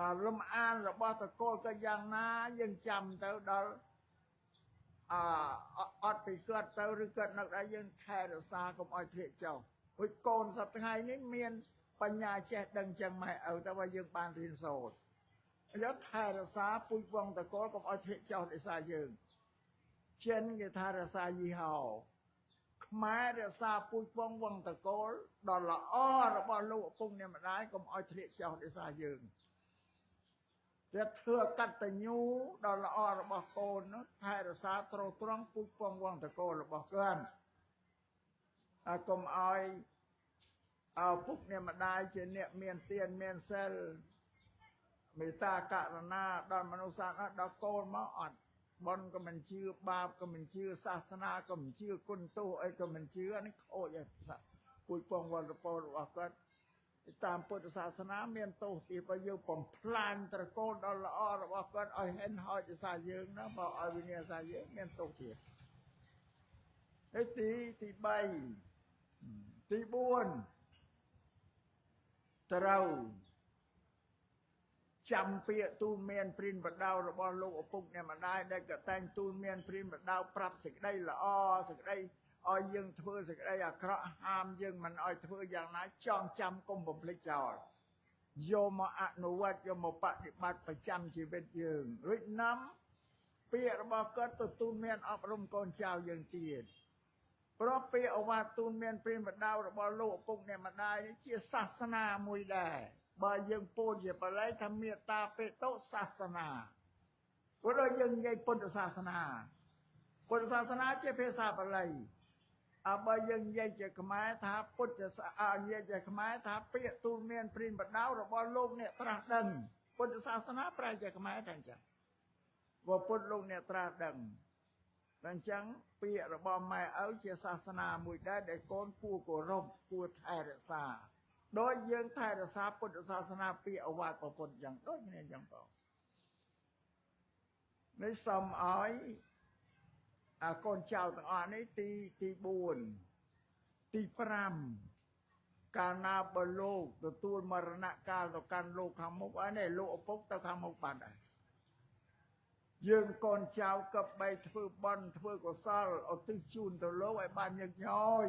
អាលំអានរបស់ត្រកូលក៏យ៉ាងណាយើងចាំទៅដល់អអត់ពីគាត់ទៅឬគាត់នៅដែរយើងថែរក្សាកុំឲ្យធ្លាក់ចោលព្រោះកូនសប្តាហ៍ថ្ងៃនេះមានបញ្ញាចេះដឹងចឹងម៉ែឪតែว่าយើងបានរៀនសូត្រយកថែរក្សាពូជវងតកូលកុំឲ្យធ្លាក់ចោលដោយសារយើងចិនគេថារក្សាយីហោខ្មែររក្សាពូជពងវងតកូលដល់ល្អរបស់លោកឪពុកអ្នកម្ដាយកុំឲ្យធ្លាក់ចោលដោយសារយើងតែធ្វើកតញ្ញូដល់ល្អរបស់កូននោះថែរក្សាត្រត្រង់ពូជពងវងតកូលរបស់គាត់ឲ្យកុំឲ្យឪពុកអ្នកម្ដាយជាអ្នកមានទានមានសិលមេត្តាករុណាដល់មនុស្សសត្វដល់កូនមកអត់បន់ក៏មិនជឿបាបក៏មិនជឿសាសនាក៏មិនជឿគុណទោសអីក៏មិនជឿនេះខូចហើយពូជពងវត្តពោរបស់គាត់តាមពុទ្ធសាសនាមានទោសទីបើយើងបំផ្លាញត្រកូលដល់ល្អរបស់គាត់ឲ្យហិនហោចសាយើងណាបើឲ្យវិញ្ញាសាយើងមានទោសទៀតហើយទី3ទី4ត្រូវចាំពាក្យទូលមានព្រិនបដៅរបស់លោកឪពុកអ្នកម្ដាយដែលក៏តែងទូលមានព្រិនបដៅប្រាប់សេចក្តីល្អសេចក្តីឲ្យយើងធ្វើសេចក្តីអាក្រក់ហាមយើងមិនឲ្យធ្វើយ៉ាងណាចងចាំកុំបំភ្លេចចោលយកមកអនុវត្តយកមកបដិបត្តិប្រចាំជីវិតយើងរួចនាំពាក្យរបស់គាត់ទៅទូលមានអប់រំកូនចៅយើងទៀតព្រោះពាក្យអវាទទូលមានព្រិនបដៅរបស់លោកឪពុកអ្នកម្ដាយនេះជាសាសនាមួយដែរបើយើងពោលជាបាលីថាមេត្តាបេតុសាសនាព្រោះដល់យើងនិយាយពុទ្ធសាសនាពុទ្ធសាសនាជាភាសាបាលីអើបើយើងនិយាយជាខ្មែរថាពុទ្ធសានិយាយជាខ្មែរថាពាក្យទូលមានព្រិនបដៅរបស់លោកអ្នកត្រាស់ដឹងពុទ្ធសាសនាប្រែជាខ្មែរតែអញ្ចឹងបើពុទ្ធលោកអ្នកត្រាស់ដឹងតែអញ្ចឹងពាក្យរបស់ម៉ែឪជាសាសនាមួយដែរដែលកូនគួរគោរពគួរថែរក្សាដោយយើងថែរក្សាពុទ្ធសាសនាពាក្យអវាទពុទ្ធយ៉ាងដូចគ្នាយ៉ាងបងនេះសូមឲ្យអាកូនចៅទាំងអស់នេះទី4ទី5 កាលណាបើលោកទទួលមរណកាលទៅកាន់លោកខាងមុខអីនេះលោកឪពុកទៅខាងមុខបានដែរយើងកូនចៅកបីធ្វើបន់ធ្វើកុសលឧទ្ទិសជូនទៅលោកឲ្យបានញឹកញយ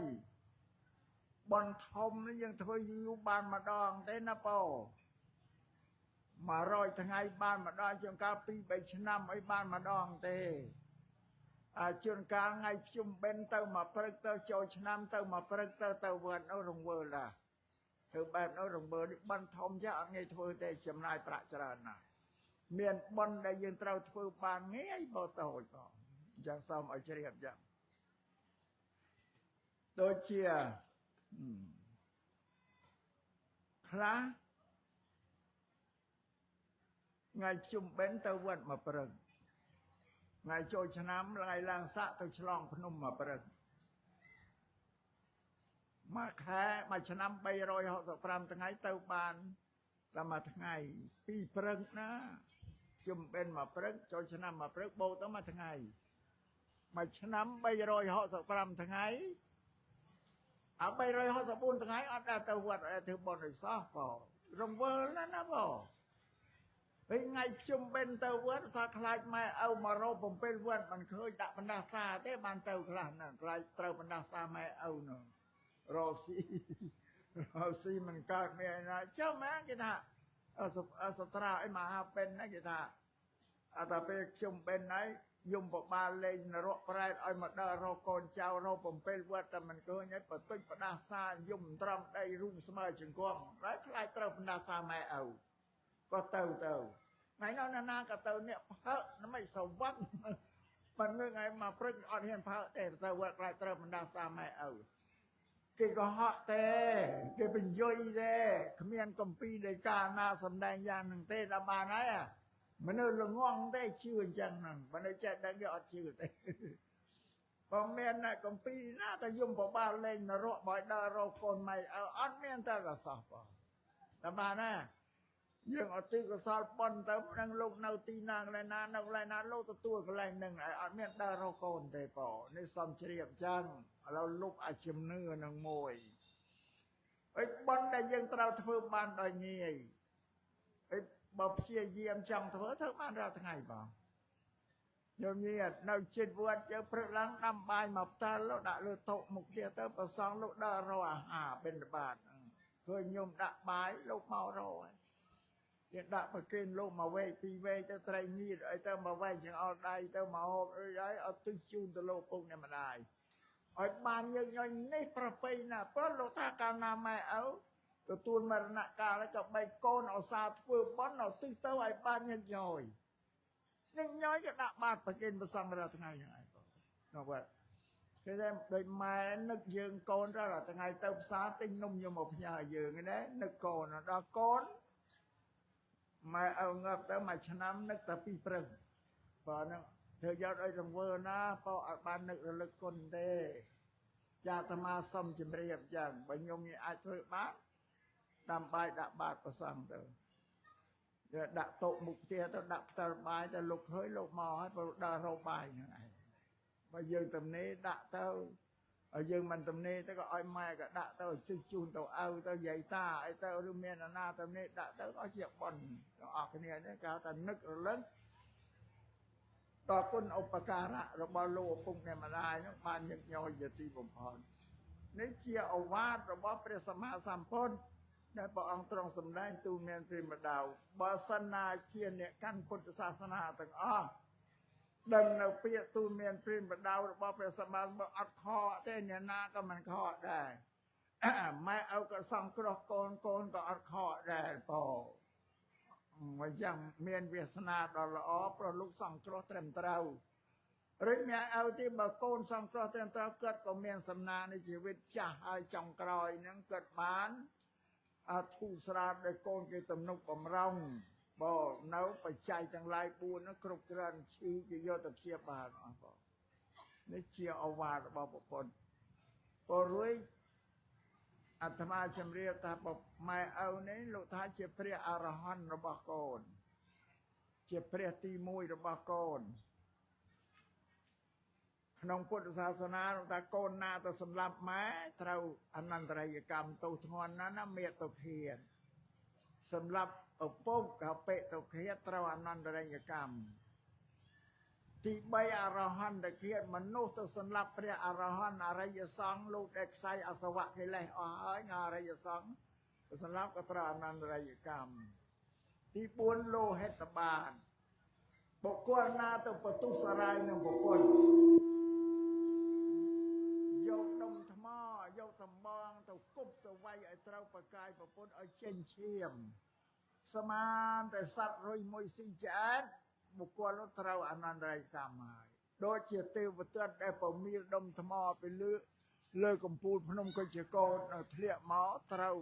បន់ធំនេះយើងធ្វើយូរបានម្ដងទេណាប៉100ថ្ងៃបានម្ដងជួនកាល2 3ឆ្នាំអីបានម្ដងទេអាជួនកាលថ្ងៃភ្ជុំបិណ្ឌទៅមកព្រឹកទៅចូលឆ្នាំទៅមកព្រឹកទៅទៅវត្តនោះរង្វើលដែរធ្វើបែបនោះរង្វើលនេះបន់ធំចាស់អត់ងាយធ្វើទេចំណាយប្រាក់ច្រើនណាស់មានបន់ដែលយើងត្រូវធ្វើបានងាយបើតូចបងអញ្ចឹងសូមឲ្យជ្រាបចឹងដូចជាខ្លះថ្ងៃជុំបិណ្ឌទៅវត្តមកព្រឹកថ្ងៃចូលឆ្នាំថ្ងៃឡើងស័កទៅឆ្លងភ្នំមកព្រឹកមួយខែមួយឆ្នាំ365ថ្ងៃទៅបានតែមួយថ្ងៃពីរព្រឹកណាជុំបិណ្ឌមកព្រឹកចូលឆ្នាំមកព្រឹកបូកទៅមួយថ្ងៃមួយឆ្នាំ365ថ្ងៃអា364ថ្ងៃអត់ដែលទៅវត្តអត់ធ្វើបុណ្យឲ្យសោះបងរង្វើលណាស់ណាបងពេលថ្ងៃភ្ជុំបិណ្ឌទៅវត្តសោះខ្លាចម៉ែឪមករក7វត្តមិនឃើញដាក់បណ្ដាសាទេបានទៅខ្លះហ្នឹងខ្លាចត្រូវបណ្ដាសាម៉ែឪនោះរកស៊ីរកស៊ីមិនកើតមានណាចាំម៉ែគេថាសត្រាអីមហាបិណ្ឌណាគេថាអត់តែពេលភ្ជុំបិណ្ឌហើយយំបបាលលេងនរកប្រែតឲ្យមកដល់រកកូនចៅរក7វត្តតែមិនឃើញហើយបន្ទុចផ្ដាសាយំត្រំដីរូងស្មើជង្គង់ហើយខ្លាចត្រូវបណ្ដាសាម៉ែឪក៏ទៅទៅថ្ងៃនោះណាណាក៏ទៅអ្នកផើមិនសវឹងមិនងើថ្ងៃមកព្រឹកអត់ហ៊ានផើទេទៅវត្តខ្លាចត្រូវបណ្ដាសាម៉ែឪគេក៏ហក់ទេគេបញ្យយទេគ្មានកម្ពីដីកាណាសំដែងយ៉ាងនឹងទេដល់បានហើយមនុស្សល្ងងទេជឿអញ្ចឹងហ្នឹងមនុស្សចេះដឹងគេអត់ជឿទេបើមានណាកម្ពីណាតែយំបបាលលេងនរកបើដល់រកកូនម៉ែឪអត់មានតែរសោះបងតែបានណាយើងអត់ទីកុសលប៉ុនទៅនឹងលោកនៅទីណាកន្លែងណានៅកន្លែងណាលោកទទួលកន្លែងហ្នឹងអត់មានដើររកកូនទេបងនេះសំជ្រាបអញ្ចឹងឥឡូវលុបអាជំនឿនឹងមួយអីប៉ុនដែលយើងត្រូវធ្វើបានដោយងាយអីបើព្យាយាមចង់ធ្វើធ្វើបានរាល់ថ្ងៃបងញោមញាតនៅចិត្តវត្តយើងព្រឹកឡើងដាំបាយមកផ្ទះលោកដាក់លើតុមុខទៀតទៅប្រសងលោកដើររកអាហារបិណ្ឌបាតឃើញញោមដាក់បាយលោកមករកហើយគេដាក់ប្រគេនលោកមកវែកពីរវែកទៅត្រីងៀតអីទៅមកវែកចង្អុលដៃទៅមកហូបអីហើយអត់ទិសជូនទៅលោកពុកអ្នកម្ដាយឲ្យបានយើងញយនេះប្រពៃណាព្រោះលោកថាកាលណាម៉ែឪទទួលមរណកាលហើយក៏បីកូនឧស្សាហ៍ធ្វើបុណ្យឲ្យទិសទៅឲ្យបានញឹកញយញឹកញយក៏ដាក់បាតប្រគេនព្រះសង្ឃរាល់ថ្ងៃហ្នឹងឯងបងនោះបាទគេថាដូចម៉ែនឹកយើងកូនរាល់ថ្ងៃទៅផ្សារទិញនំយកមកផ្ញើយើងណានឹកកូនដល់កូនម៉ែឪងាប់ទៅមួយឆ្នាំនឹកតែពីព្រឹកបើហ្នឹងធ្វើយកឲ្យរង្វើណាបើអត់បាននឹករលឹកគុណទេចាអាត្មាសុំជម្រាបអញ្ចឹងបើញោមអាចធ្វើបានដាំបាយដាក់បាតព្រះសង្ឃទៅដាក់តុមុខផ្ទះទៅដាក់ផ្ទះបាយទៅលោកឃើញលោកមកហើយបើដើររកបាយហ្នឹងឯងបើយើងទំនេរដាក់ទៅឲ្យយើងមិនទំនេរទៅក៏ឲ្យម៉ែក៏ដាក់ទៅជិះជូនទៅឪទៅយាយតាអីទៅឬមានអាណាទំនេរដាក់ទៅក៏ជាបុណ្យទាំងអស់គ្នានេះគេហៅថានឹករលឹកតគុណឧបការៈរបស់លោកឪពុកអ្នកម្ដាយហ្នឹងបានញឹកញយជាទីបំផុតនេះជាឱវាទរបស់ព្រះសម្មាសម្ពុទ្ធដែលព្រះអង្គទ្រង់សម្ដែងទូមានព្រះម្ដៅបើសិនណាជាអ្នកកាន់ពុទ្ធសាសនាទាំងអស់ដឹងនៅពាក្យទូមានព្រះម្ដៅរបស់ព្រះសម្មាសម្ពុទ្ធអត់ខកទេអ្នកណាក៏មិនខកដែរម៉ែឪក៏សង្គ្រោះកូនកូនក៏អត់ខកដែរបងមកយ៉ាងមានវាសនាដ៏ល្អព្រោះលោកសង្គ្រោះត្រឹមត្រូវឬម៉ែឪទីបើកូនសង្គ្រោះត្រឹមត្រូវគាត់ក៏មានសំណាងនៃជីវិតចាស់ហើយចុងក្រោយហ្នឹងគាត់បានអធូស្រាលដោយកូនគេទំនុកបំរុងបងនៅបច្ច័យទាំងឡាយ4នោះគ្រប់គ្រាន់ឈឺគេយកទៅព្យាបាលអស់បងនេះជាឱវាទរបស់ប្រពន្ធព្រោះរួចអាត្មាជម្រាបថាម៉ែឪនេះលោកថាជាព្រះអរហន្តរបស់កូនជាព្រះទី1របស់កូន ក្នុងពុទ្ធសាសនាថាកូនណាទៅសម្លាប់ម៉ែត្រូវអនន្តរិយកម្មទោសធ្ងន់ណាស់ណាមេតុឃាតសម្លាប់ឪពុកកបិតុឃាតត្រូវអនន្តរិយកម្មទី3អរហន្តឃាតមនុស្សទៅសម្លាប់ព្រះអរហន្តអរិយសង្ឃលោកដែលខ្សែអសវៈកិលេសអស់ហើយអរិយសង្ឃសម្លាប់ក៏ត្រូវអនន្តរិយកម្មទី4លោហិតបាតបុគ្គលណាទៅបន្ទុះសារាយនឹងបុគ្គលយកដុំថ្មយកតំបងទៅគប់ទៅវាយឲ្យត្រូវប្រកាយប្រពន្ធឲ្យចេញឈាមស្មានតែសត្វរុយមួយស៊ីឆ្អែតបុគ្គលនោះត្រូវអនន្តរិយកម្មហើយដូចជាទេវទត្តដែលពមៀលដុំថ្មពីលើកំពូលភ្នំកុជកោតធ្លាក់មកត្រូវ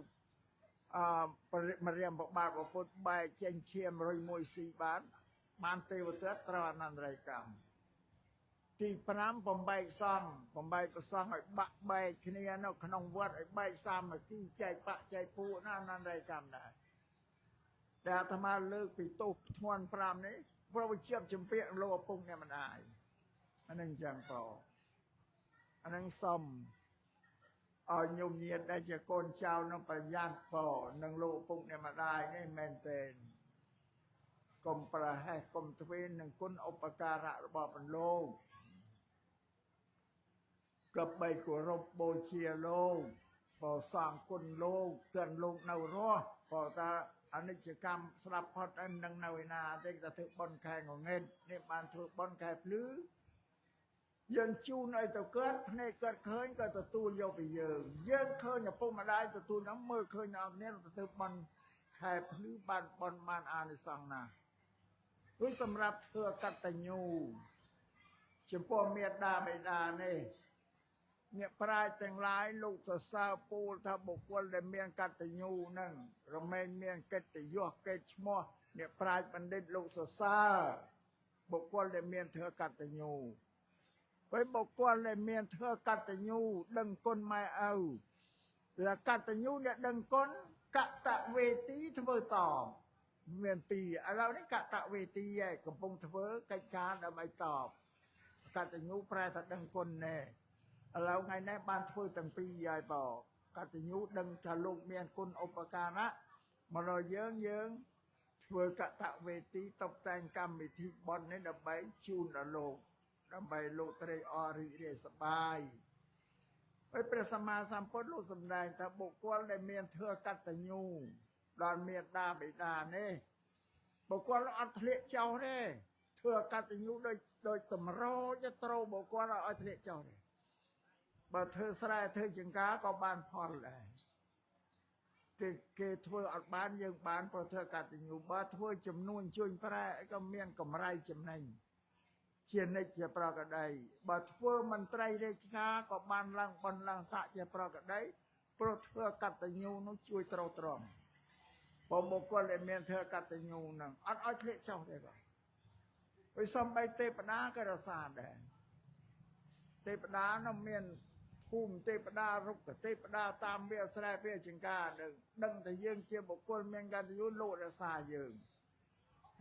មរាមបបាទប្រពុតបែកចេញឈាមរុយមួយស៊ីបានទេវទត្តត្រូវអនន្តរិយកម្មទី5បំបែកសង្ឃបំបែកប្រសង្ឃឲ្យបាក់បែកគ្នានៅក្នុងវត្តឲ្យបែកសាមគ្គីចែកបាក់ចែកពួកណាអនន្តរិយកម្មដែរដែលអាត្មាលើកពីទោសធ្ងន់5នេះព្រោះវាជាប់ជំពាក់លោកឪពុកអ្នកម្ដាយអានឹងចឹងបងអានឹងសុំឲ្យញោមញាតដែលជាកូនចៅនឹងប្រយ័ត្នបងនឹងលោកឪពុកអ្នកម្ដាយនេះមែនទេកុំប្រហែសកុំទ្វេននឹងគុណឧបការៈរបស់ប្រលោកក៏បីគោរពបូជាលោកបើសងគុណលោកទិនលោកនៅរស់បើតាអនិច្ចកម្មស្លាប់ផុតនឹងនៅឯណាទេតែធ្វើបុណ្យខែងងឹតនេះបានធ្វើបុណ្យខែភ្លឺយើងជូនឲ្យទៅកើតភ្នែកកើតឃើញក៏ទទួលយកពីយើងយើងឃើញឪពុកម្ដាយទទួលហ្នឹងមើលឃើញអ្នកនេះទៅធ្វើបុណ្យខែភ្លឺបានបុណ្យបានអានិសង្សណាស់វាសម្រាប់ធ្វើកតញ្ញូចំពោះមេដាបិតានេះអ្នកប្រាជ្ញទាំងឡាយលោកសរសើរពូលថាបុគ្គលដែលមានកតញ្ញូនឹងរមែងមានកិត្តិយសកេរ្តិ៍ឈ្មោះអ្នកប្រាជ្ញបណ្ឌិតលោកសរសើរបុគ្គលដែលមានធ្វើកតញ្ញូពេលបុគ្គលដែលមានធ្វើកតញ្ញូដឹងគុណម៉ែឪវាកតញ្ញូអ្នកដឹងគុណកតវេទីធ្វើតបមានពីរឥឡូវនេះកតវេទីឯងកំពុងធ្វើកិច្ចការដើម្បីតបកតញ្ញូប្រែថាដឹងគុណណែឥឡូវថ្ងៃនេះបានធ្វើទាំងពីរហើយបងកតញ្ញូដឹងថាលោកមានគុណឧបការៈមកដល់យើងយើងធ្វើកតវេទីតុបតែងកម្មវិធីបុណ្យនេះដើម្បីជូនដល់លោកដើម្បីលោកត្រេកអររីករាយសប្បាយហើយព្រះសម្មាសម្ពុទ្ធលោកសម្ដែងថាបុគ្គលដែលមានធ្វើកតញ្ញូដល់មេដាបិតានេះបុគ្គលអត់ធ្លាក់ចោលទេធ្វើកតញ្ញូដោយតម្រចត្រូវបុគ្គលឲ្យធ្លាក់ចោលទេបើធ្វើស្រែធ្វើចង្ការក៏បានផលដែរគេធ្វើអត់បានយើងបានព្រោះធ្វើកតញ្ញូបើធ្វើចំនួនជួយប្រែក៏មានកម្រៃចំណេញជានិច្ចជាប្រកដីបើធ្វើមន្ត្រីរាជការក៏បានឡើងបុណ្យឡើងស័ក្តិជាប្រកដីព្រោះធ្វើកតញ្ញូនោះជួយត្រូវត្រង់បើបុគ្គលដែលមានធ្វើកតញ្ញូនឹងអត់ឲ្យធ្លាក់ចុះទេបាទព្រោះសំបីទេវតាក៏រសាដែរទេវតានោះមានភូមិទេវតារុក្ខទេវតាតាមវាស្រែវាចង្ការដឹងតែយើងជាបុគ្គលមានកតញ្ញូលោករសាយើង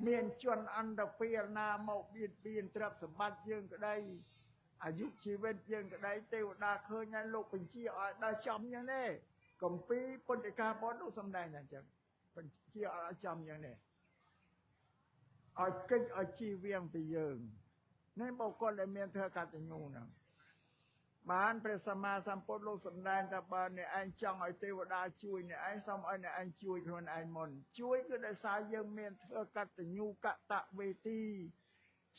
មានជនអន្តពាលណាមកបៀតបៀនទ្រព្យសម្បត្តិយើងក្តីអាយុជីវិតយើងក្តីទេវតាឃើញហើយលោកបញ្ជាឲ្យដល់ចំយ៉ាងនេះកំពីពុទ្ធិកាបទនោះសំដែងអញ្ចឹងបញ្ជាឲ្យចំយ៉ាងនេះឲ្យកិច្ចឲ្យជីវៀងពីយើងនេះបុគ្គលដែលមានធ្វើកតញ្ញូហ្នឹងបានព្រះសម្មាសម្ពុទ្ធលោកសម្ដែងថាបើអ្នកឯងចង់ឲ្យទេវតាជួយអ្នកឯងសូមឲ្យអ្នកឯងជួយខ្លួនឯងមុនជួយគឺដោយសារយើងមានធ្វើកតញ្ញូកតវេទី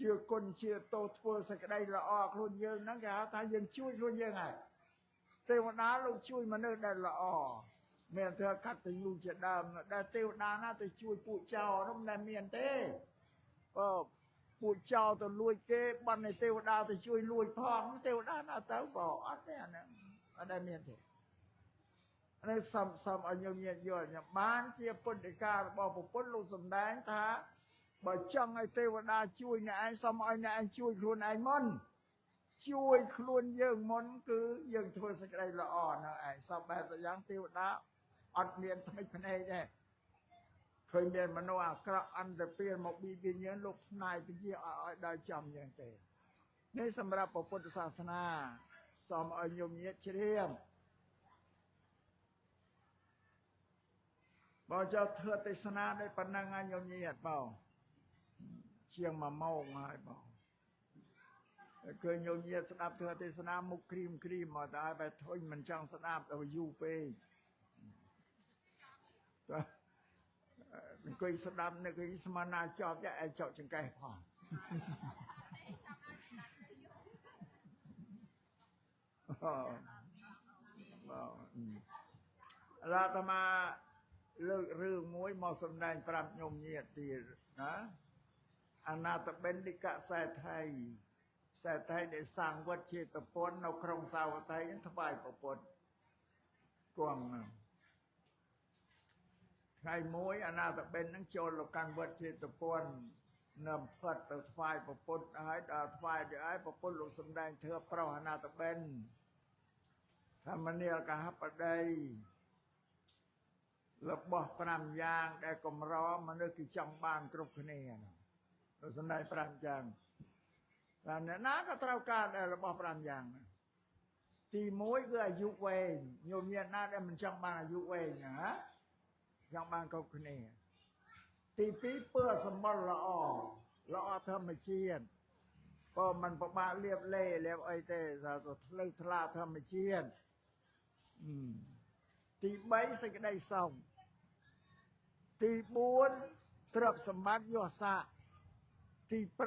ជាគុណជាទោសធ្វើសេចក្តីល្អខ្លួនយើងហ្នឹងគេហៅថាយើងជួយខ្លួនយើងហើយទេវតាលោកជួយមនុស្សដែលល្អមានធ្វើកតញ្ញូជាដើមដែលទេវតាណាទៅជួយពួកចោរនោះមិនដែលមានទេបើពួកចោរទៅលួចគេបាននៃទេវតាទៅជួយលួចផងទេវតាណាទៅបើអត់ទេអាហ្នឹងអត់ដែលមានទេនេះសំឲ្យញោមញាតិយល់បានជាពុទ្ធិការបស់ពុទ្ធលោកសម្ដែងថាបើចង់ឲ្យទេវតាជួយអ្នកឯងសូមឲ្យអ្នកឯងជួយខ្លួនឯងមុនជួយខ្លួនយើងមុនគឺយើងធ្វើសេចក្តីល្អហ្នឹងឯងសពបែបយ៉ាងទេវតាអត់មានថ្មិចភ្នែកទេឃើញមានមនុស្សអាក្រក់អន្តពាលមកបៀតបៀនយើងលោកផ្នែកពជាឲ្យដល់ចំយ៉ាងទេ នេះសម្រាប់ពុទ្ធសាសនាសូមឲ្យញោមញាតិជ្រាបបើចោះធ្វើទេសនាได้ប៉ុណ្ណឹងហើយញោមញាតិបងជាង1ម៉ោងហើយបងឃើញញោមញាតិស្ដាប់ធ្វើទេសនាមុខក្រីមក្រីមមកតែបែធុញមិនចង់ស្ដាប់ដល់យូរពេកអង្គុយស្ដាប់នឹកស្មានណាចប់ឯងចောက်ចង្កេះផងបាទអាត្មាលើករឿងមួយមកសម្ដែងប្រាប់ញោមញាតិទៀតណាអនាថបិណ្ឌិកសេដ្ឋីសេដ្ឋីដែលសាងវត្តចេតពុននៅក្រុងសាវត្ថីនឹងថ្វាយព្រះពុទ្ធគង់ថ្ងៃមួយអនាថបិណ្ឌនឹងចូលទៅកាន់វត្តចេតពុននឹមផិតទៅថ្វាយព្រះពុទ្ធហើយដល់ថ្វាយទៅហើយព្រះពុទ្ធលោកសម្ដែងធម៌ប្រុសអនាថបិណ្ឌធម្មនាលកហបតីរបស់5យ៉ាងដែលកម្រមនុស្សគេចង់បានគ្រប់គ្នាលោកសម្ដែង5យ៉ាងតែអ្នកណាក៏ត្រូវការដែររបស់5យ៉ាងទី1គឺអាយុវែងញោមញាតិណាដែលមិនចង់បានអាយុវែងណាចង់បានគ្រប់គ្នាទី2ពើសម្បត្តិល្អល្អធម្មជាតិក៏មិនពិបាកលៀបលេលៀបអីទេថាទៅធ្លឹះថ្លាធម្មជាតិទី3សេចក្តីសុខទី4ទ្រព្យសម្បត្តិយស័កទី5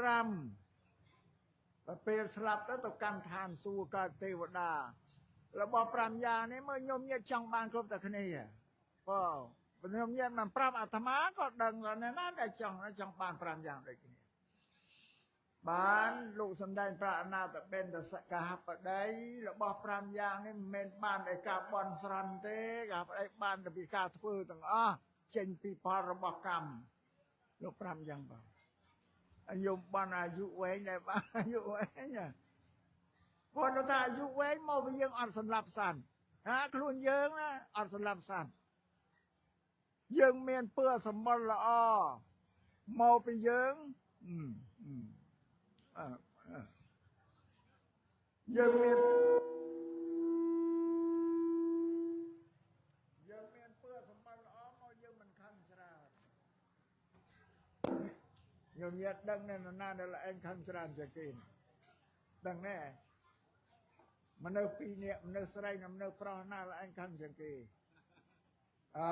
បើពេលស្លាប់ទៅកាន់ឋានសួគ៌កើតទេវតារបស់5យ៉ាងនេះមើលញោមញាតិចង់បានគ្រប់តែគ្នាបើញោមញាតិមិនប្រាប់អាត្មាក៏ដឹងដែរណាដែលចង់បាន5យ៉ាងដូចគ្នាបានលោកសម្ដែងប្រាអនាថបិណ្ឌសកហបតីរបស់5យ៉ាងនេះមិនមែនបានដោយការបន់ស្រន់ទេកហបតីបានតែពីការធ្វើទាំងអស់ចេញពីផលរបស់កម្មលោក5យ៉ាងបងអាយុបានអាយុវែងដែរបានអាយុវែងគាត់ថាអាយុវែងមកពីយើងអត់សម្លាប់សត្វណាខ្លួនយើងណាអត់សម្លាប់សត្វយើងមានពើសម្បត្តិល្អមកពីយើងយើងមានពើសម្បត្តិល្អមកយើងមិនខឹងច្រើនញោមញាតិដឹងណាណាដែលឯងខឹងច្រើនជាងគេដឹងណែមនុស្សពីរនាក់មនុស្សស្រីនិងមនុស្សប្រុសណាឯងខឹងជាងគេអើ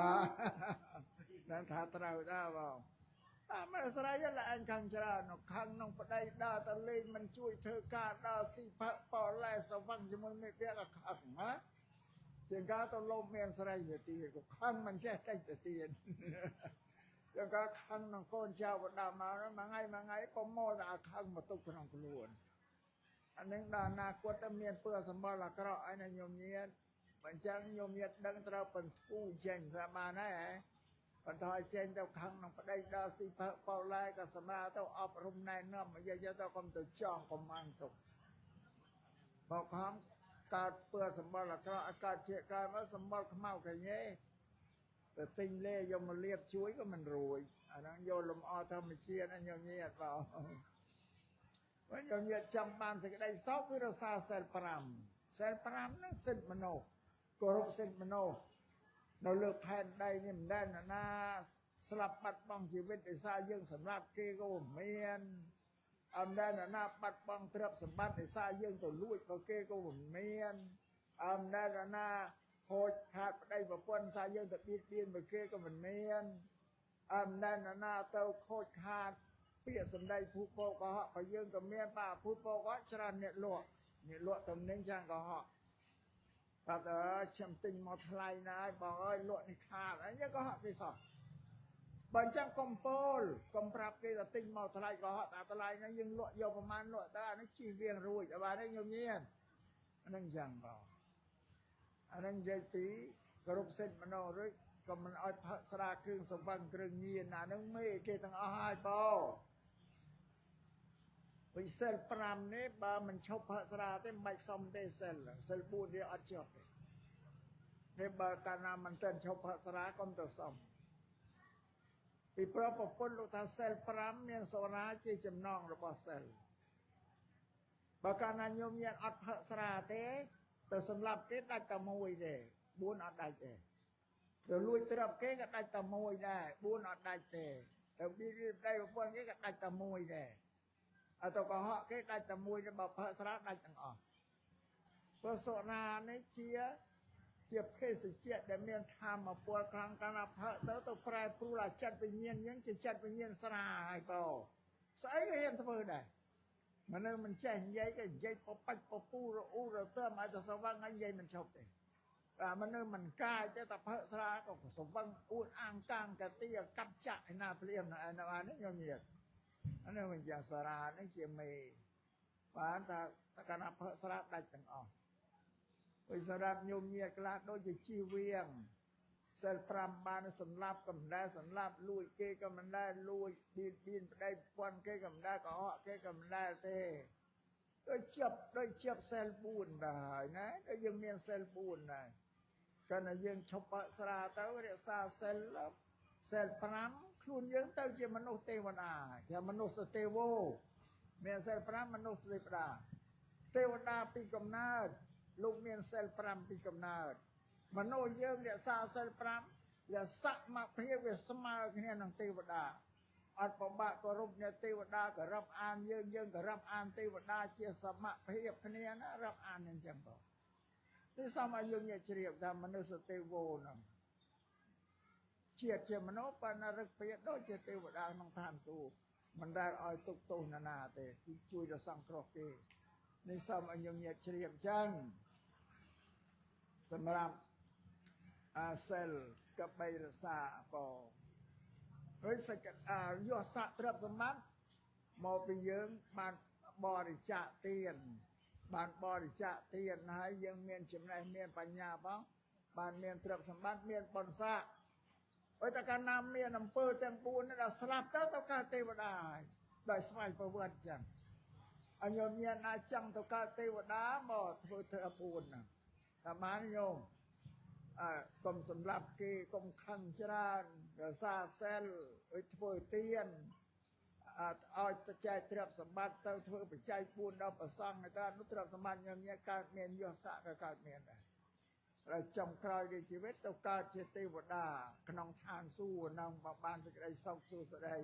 នឹងថាត្រូវដែរបងតែមនុស្សស្រីឯងខឹងច្រើនខឹងក្នុងប្តីដើរទៅលេងមិនជួយធ្វើការដើរស៊ីផឹកប៉ឡែសវឹងជាមួយមេភៈក៏ខឹងណាជាងការទៅលោបមានស្រីទៅទៀតក៏ខឹងមិនចេះតិចទៅទៀតជាងការខឹងនឹងកូនចៅបដាមកមួយថ្ងៃមួយថ្ងៃប្រមូលដល់ខឹងមកទុកក្នុងខ្លួនអានឹងដល់អនាគតទៅមានពើសម្បត្តិអាក្រក់ឯណាញោមញាតិបើអញ្ចឹងញោមញាតិដឹងត្រូវបន្ធូរចេញស្មានហើយបន្តឲ្យចេញទៅខឹងនឹងប្តីដល់ស៊ីផឹកប៉ោឡែក៏សម្រាប់ទៅអប់រំណែនាំនិយាយទៅកុំទៅចងកុំអាងទុកបើខំកើតស្ពើសម្បត្តិអាក្រក់កើតជាកើតមកសម្បត្តិខ្មៅកញ៉េទៅទិញលេយកមកលៀបជួយក៏មិនរួចអាហ្នឹងយកលំអធម្មជាតិញោមញាតិបងបើញោមញាតិចាំបានសេចក្តីសោកគឺរក្សាសិល5សិល5ហ្នឹងសិទ្ធិមនុស្សគោរពសិទ្ធិមនុស្សនៅលើផែនដីនេះមិនដែលណាស្លាប់បាត់បង់ជីវិតដោយសារយើងសម្រាប់គេក៏មានអត់ដែលណាបាត់បង់ទ្រព្យសម្បត្តិដោយសារយើងទៅលួចរបស់គេក៏មានអត់ដែលណាខូចខាតប្តីប្រពន្ធសារយើងទៅបៀតបៀនរបស់គេក៏មិនមានអត់ដែលណាទៅខូចខាតពាក្យសម្ដីភូតបោកកុហកបើយើងក៏មានបាភូតបោកកុហកច្រើនអ្នកលក់អ្នកលក់តំណែងច្រើនកុហកបាទអើខ្ញុំទិញមកថ្លៃណាស់បងអើយលក់នេះខាតអីក៏ហក់គេសោះបើអញ្ចឹងកុំពោលកុំប្រាប់គេថាទិញមកថ្លៃក៏ហក់តែថ្លៃហ្នឹងយើងលក់យកប្រមាណលក់តើអានេះជិះវៀងរួចបាទនេះញោមញាតិអាហ្នឹងអញ្ចឹងបងអាហ្នឹងនិយាយពីគោរពសិទ្ធិមនុស្សរួចក៏មិនឲ្យផឹកស្រាគ្រឿងសង្វឹងគ្រឿងញៀនអាហ្នឹងមេគេទាំងអស់ហើយបងវិសិល5នេះបើមិនឈប់ផឹកស្រាទេមិនបាច់សុំទេសិលសិល4វាអត់ជាប់ទេនេះបើកាលណាមិនទាន់ឈប់ផឹកស្រាកុំទៅសុំពីព្រោះប្រពន្ធលោកថាសិល5មានសូរាជាចំណងរបស់សិល បើកាលណាញោមញាតអត់ផឹកស្រាទេទៅសម្លាប់គេដាច់តែមួយទេ4អត់ដាច់ទេទៅលួចទ្រព្យគេក៏ដាច់តែមួយដែរ4អត់ដាច់ទេទៅបៀតបៀនប្តីប្រពន្ធគេក៏ដាច់តែមួយដែរអត់ទៅកុហកគេដាច់តែមួយទេបើផឹកស្រាដាច់ទាំងអស់ព្រោះសុរានេះជាភេសជ្ជៈដែលមានធម៌ពលខ្លាំងកាលណាផឹកទៅប្រែប្រួលអាចិត្តវិញ្ញាណយើងជាចិត្តវិញ្ញាណស្រាហើយបងស្អីក៏ហ៊ានធ្វើដែរមនុស្សមិនចេះនិយាយក៏និយាយពបាច់ពពូរអ៊ូរទៅមកទៅសវឹងហើយនិយាយមិនឈប់ទេបាទមនុស្សមិនកាយទេតែផឹកស្រាក៏សវឹងអួតអាងកាងកាទីកាត់ចាក់ឯណាភ្លាមឯណានេះញញៀតអានេះមិនយ៉ាងសារ៉ានេះជាមេបានថាកាលណាផឹកស្រាដាច់ទាំងអស់ព្រោះសម្រាប់ញោមញាតខ្លះដូចជាជីវៀងសិល5បានសម្លាប់ក៏មិនដែរសម្លាប់លួចគេក៏មិនដែរលួចបៀតបៀនប្តីប្រពន្ធគេក៏មិនដែរកុហកគេក៏មិនដែរទេដូចជាប់សិល4ដែរហើយណាដូចយើងមានសិល4ដែរកាលណាយើងឈប់ផឹកស្រាទៅរក្សាសិល5ខ្លួនយើងទៅជាមនុស្សទេវតាជាមនុស្សទេវោមានសិល5មនុស្សទេវតាទេវតាពីកំណើតលោកមានសិល5ពីកំណើតមនុស្សយើងរក្សាសិល5វាសមភាពវាស្មើគ្នានឹងទេវតាអត់ពិបាកគោរពអ្នកទេវតាក៏រាប់អានយើងយើងក៏រាប់អានទេវតាជាសមភាពគ្នាណារាប់អានអញ្ចឹងបងនេះសមឲ្យយើងញាក់ជ្រាបថាមនុស្សទេវោហ្នឹងជាតិជាមនុស្សប៉ុន្តែរឹកភាពដូចជាទេវតាក្នុងឋានសួគ៌មិនដែលឲ្យទុកទោសនរណាទេគឺជួយដល់សង្គ្រោះគេនេះសមឲ្យយើងញាក់ជ្រាបអញ្ចឹងសម្រាប់អាសិលកបីរសាបងហើយសច្ចយោស័កទ្រព្យសម្បត្តិមកពីយើងបានបរិច្ចាគទានបានបរិច្ចាគទានហើយយើងមានចំណេះមានបញ្ញាផងបានមានទ្រព្យសម្បត្តិមានបុណ្យស័ក្តិហើយតែកាលណាមានអំពើទាំង4នេះដល់ស្លាប់ទៅកើតទេវតាហើយដោយស្វ័យប្រវត្តិចឹងអញោមញាតណាចង់ទៅកើតទេវតាមកធ្វើធ្វើ4ហ្នឹងតែបានញោមកុំសម្លាប់គេកុំខឹងច្រើនរសាសិលឲ្យធ្វើទានឲ្យទៅចែកទ្រព្យសម្បត្តិទៅធ្វើបច្ច័យ4ដល់ប្រសង់ទៅនោះទ្រព្យសម្បត្តិញោមញាតកើតមានយស័កក៏កើតមានដែរហើយចុងក្រោយនៃជីវិតទៅកើតជាទេវតាក្នុងឋានសួគ៌នឹងបានសេចក្តីសុខសួស្តី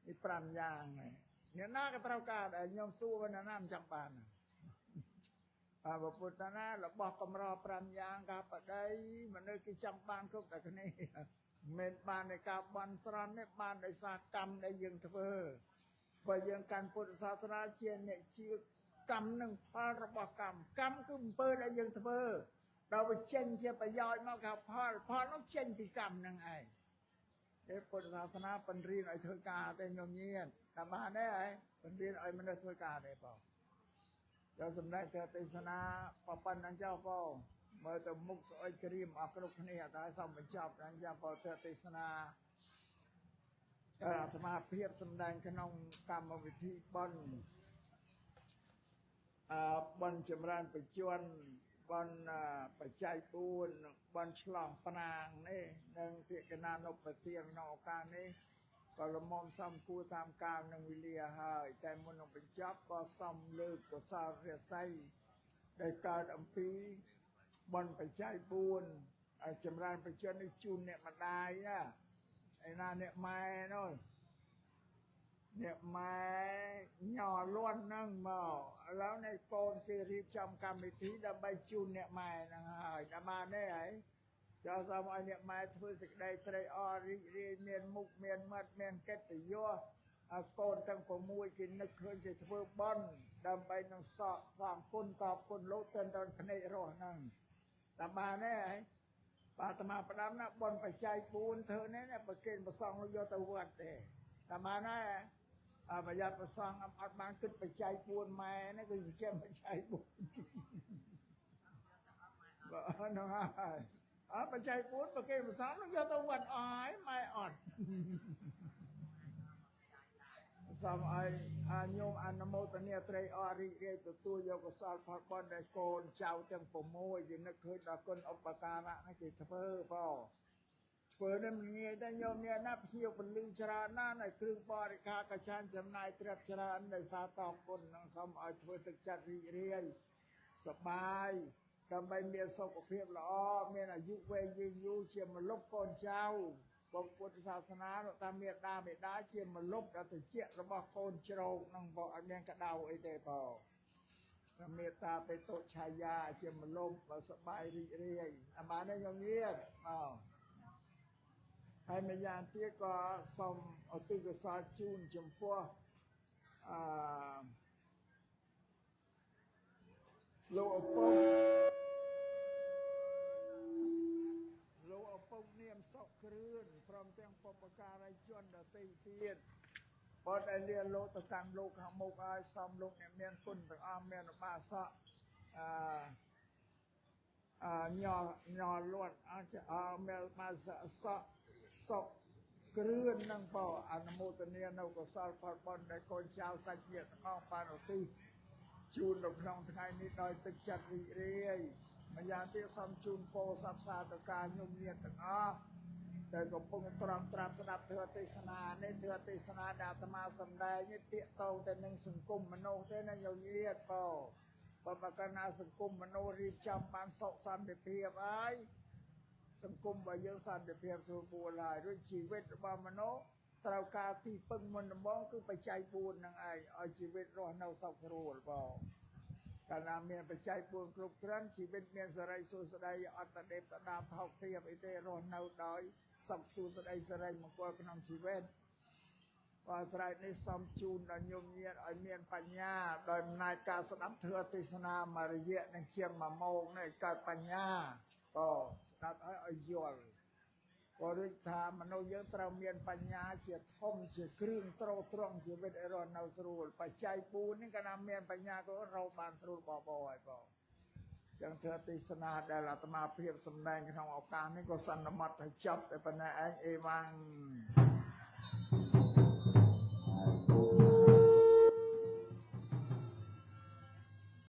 នេះ5យ៉ាងនេះអ្នកណាក៏ត្រូវការដែរញោមសួរว่าអ្នកណាមិនចង់បានអរពុទ្ធណារបស់កម្រ5យ៉ាងកាបដីមនុស្សគេចង់បានគ្រប់តែគ្នាមិនបានในការបន់ស្រន់នេះបានដោយសារកម្មដែលយើងធ្វើបើយើងកាន់ពុទ្ធសាសនាជាអ្នកជឿកម្មនិងផលរបស់កម្មកម្មគឺអំពើដែលយើងធ្វើដល់វាចេញជាប្រយោជន៍មកគេផលផលនោះចេញពីកម្មនឹងឯងទេពុទ្ធសាសនាបង្រៀនឲ្យធ្វើការទេញោមញាតតែបានទេហ៎បង្រៀនឲ្យមនុស្សធ្វើការទេបងយកសម្ដែងទៅទេសនាប៉ុណ្ណឹងចុះបងមើលទៅមុខស្អុយក្រៀមអស់គ្រប់គ្នាតែសូមបញ្ចប់ដល់ចាំបងទៅទេសនាអាត្មាភាពសម្ដែងក្នុងកម្មវិធីបុណ្យបុណ្យចម្រើនបច្ចុប្បន្នបុណ្យបច្ច័យ4បុណ្យឆ្លងប្រាងនេះនិងទាកណានុបទានក្នុងឱកាសនេះក៏លមមសំគួរតាមកាលនឹងវេលាហើយតែមុននឹងបញ្ចប់ក៏សំលើកកុសលរាសីដែលកើតអំពីបុណ្យបច្ច័យ4ចម្រើនបច្ចុប្បន្ននេះជូនអ្នកម្ដាយណាឯណាអ្នកម៉ែនោះអ្នកម៉ែញ័រលន់ហ្នឹងមកឥឡូវនេះកូនគេរៀបចំកម្មវិធីដើម្បីជូនអ្នកម៉ែហ្នឹងហើយតែបានទេហើយចូលសូមឲ្យអ្នកម៉ែធ្វើសេចក្តីត្រេកអររីករាយមានមុខមានមាត់មានកិត្តិយសឲ្យកូនទាំង6គេនឹកឃើញគេធ្វើបុណ្យដើម្បីនឹងសកសងគុណតបគុណលោកទៅដល់ភ្នែករស់ហ្នឹងតែបានទេហើយបាទអាត្មាផ្ដាំណាបុណ្យបច្ច័យ4ធ្វើនេះណាប្រគេនប្រសង់យកទៅវត្តទេតែបានហើយអប្រយ័ត្នប្រសង់អត់បានគិតបច្ច័យ4ម៉ែនេះគឺចិញ្ចឹមបច្ច័យ4បើហ្នឹងហើយអបច្ច័យ4ប្រគេនប្រសង់យកទៅវត្តអស់ហើយម៉ែអត់សូមឲ្យញោមអនុមោទនាត្រេកអររីករាយទទួលយកកុសលផលបុណ្យដែលកូនចៅទាំង6គេនឹកឃើញដល់គុណឧបការៈនេះគេធ្វើបង ធ្វើនេះមិនងាយទេញោមញាតិណាភ្ញៀវពលឺច្រើនណាស់នៅគ្រឿងបរិខាក៏ច្រើនចំណាយទ្រព្យច្រើនដោយសារតបគុណនឹងសូមឲ្យធ្វើទឹកចិត្តរីករាយសប្បាយដើម្បីមានសុខភាពល្អមានអាយុវែងយឺនយូរជាមលុបកូនចៅបងពុទ្ធសាសនាតាមមេដាមេដាជាមលុបដល់តិចរបស់កូនជ្រោកនឹងបងអត់មានក្តៅអីទេបងមេត្តាបេតុឆាយាជាមលុបសប្បាយរីករាយអាបានទេញោមញាតិបាទហើយម្យ៉ាងទៀតក៏សូមឧទ្ទិសកុសលជូនចំពោះអឺលោកឪពុកលោកឪពុកនាមសុកគ្រឿនព្រមទាំងបុព្វការីជនដទៃទៀតបើដែលលាលោកទៅកាន់លោកខាងមុខឲ្យសំលោកអ្នកមានគុណទាំងអស់មានឧបាសកអឺអញញលួតអាចអមានឧបាសកសក់សុកគ្រឿននឹងបអនុមោទនានៅកុសលផលបុណ្យដែលកូនចៅសាច់ញាតិទាំងអស់បានឧទ្ទិសជូននៅក្នុងថ្ងៃនេះដោយទឹកចិត្តរីករាយម្យ៉ាងទៀតសូមជូនពរសព្វសាធុការញោមញាតិទាំងអស់ដែលកំពុងត្រង់ត្រាប់ស្ដាប់ធម៌ទេសនានេះធម៌ទេសនាដែលអាត្មាសម្ដែងនេះទាក់ទងទៅនឹងសង្គមមនុស្សទេណាញោមញាតិបើបើកាលណាសង្គមមនុស្សរៀបចំបានសុខសន្តិភាពហើយសង្គមរបស់យើងសន្តិភាពស្រួលបួលហើយរួចជីវិតរបស់មនុស្សត្រូវការទីពឹងមុនដំបូងគឺបច្ច័យ4នឹងឯងឲ្យជីវិតរស់នៅសុខស្រួលបងកាលណាមានបច្ច័យ4គ្រប់គ្រាន់ជីវិតមានសេរីសួស្តីអត់តដេបតដាបថោកទាបអីទេរស់នៅដោយសុខសួស្តីសេរីមង្គលក្នុងជីវិតបើស្រែកនេះសូមជូនដល់ញោមញាតិឲ្យមានបញ្ញាដោយអំណាចការស្ដាប់ធម៌ទេសនាមួយរយៈនឹងជាង1ម៉ោងនេះកើតបញ្ញាក៏ស្ដាប់ឲ្យឲ្យយល់ក៏ដូចថាមនុស្សយើងត្រូវមានបញ្ញាជាធំជាគ្រឿងទ្រទ្រង់ជីវិតឲ្យរស់នៅស្រួលបច្ច័យ4នេះកាលណាមានបញ្ញាក៏រកបានស្រួលបបហើយបងចឹងធម៌ទេសនាដែលអាត្មាភាពសម្ដែងក្នុងឱកាសនេះក៏សន្មត់ថាចប់តែប៉ុណ្ណេះឯងអេវ៉ាំង។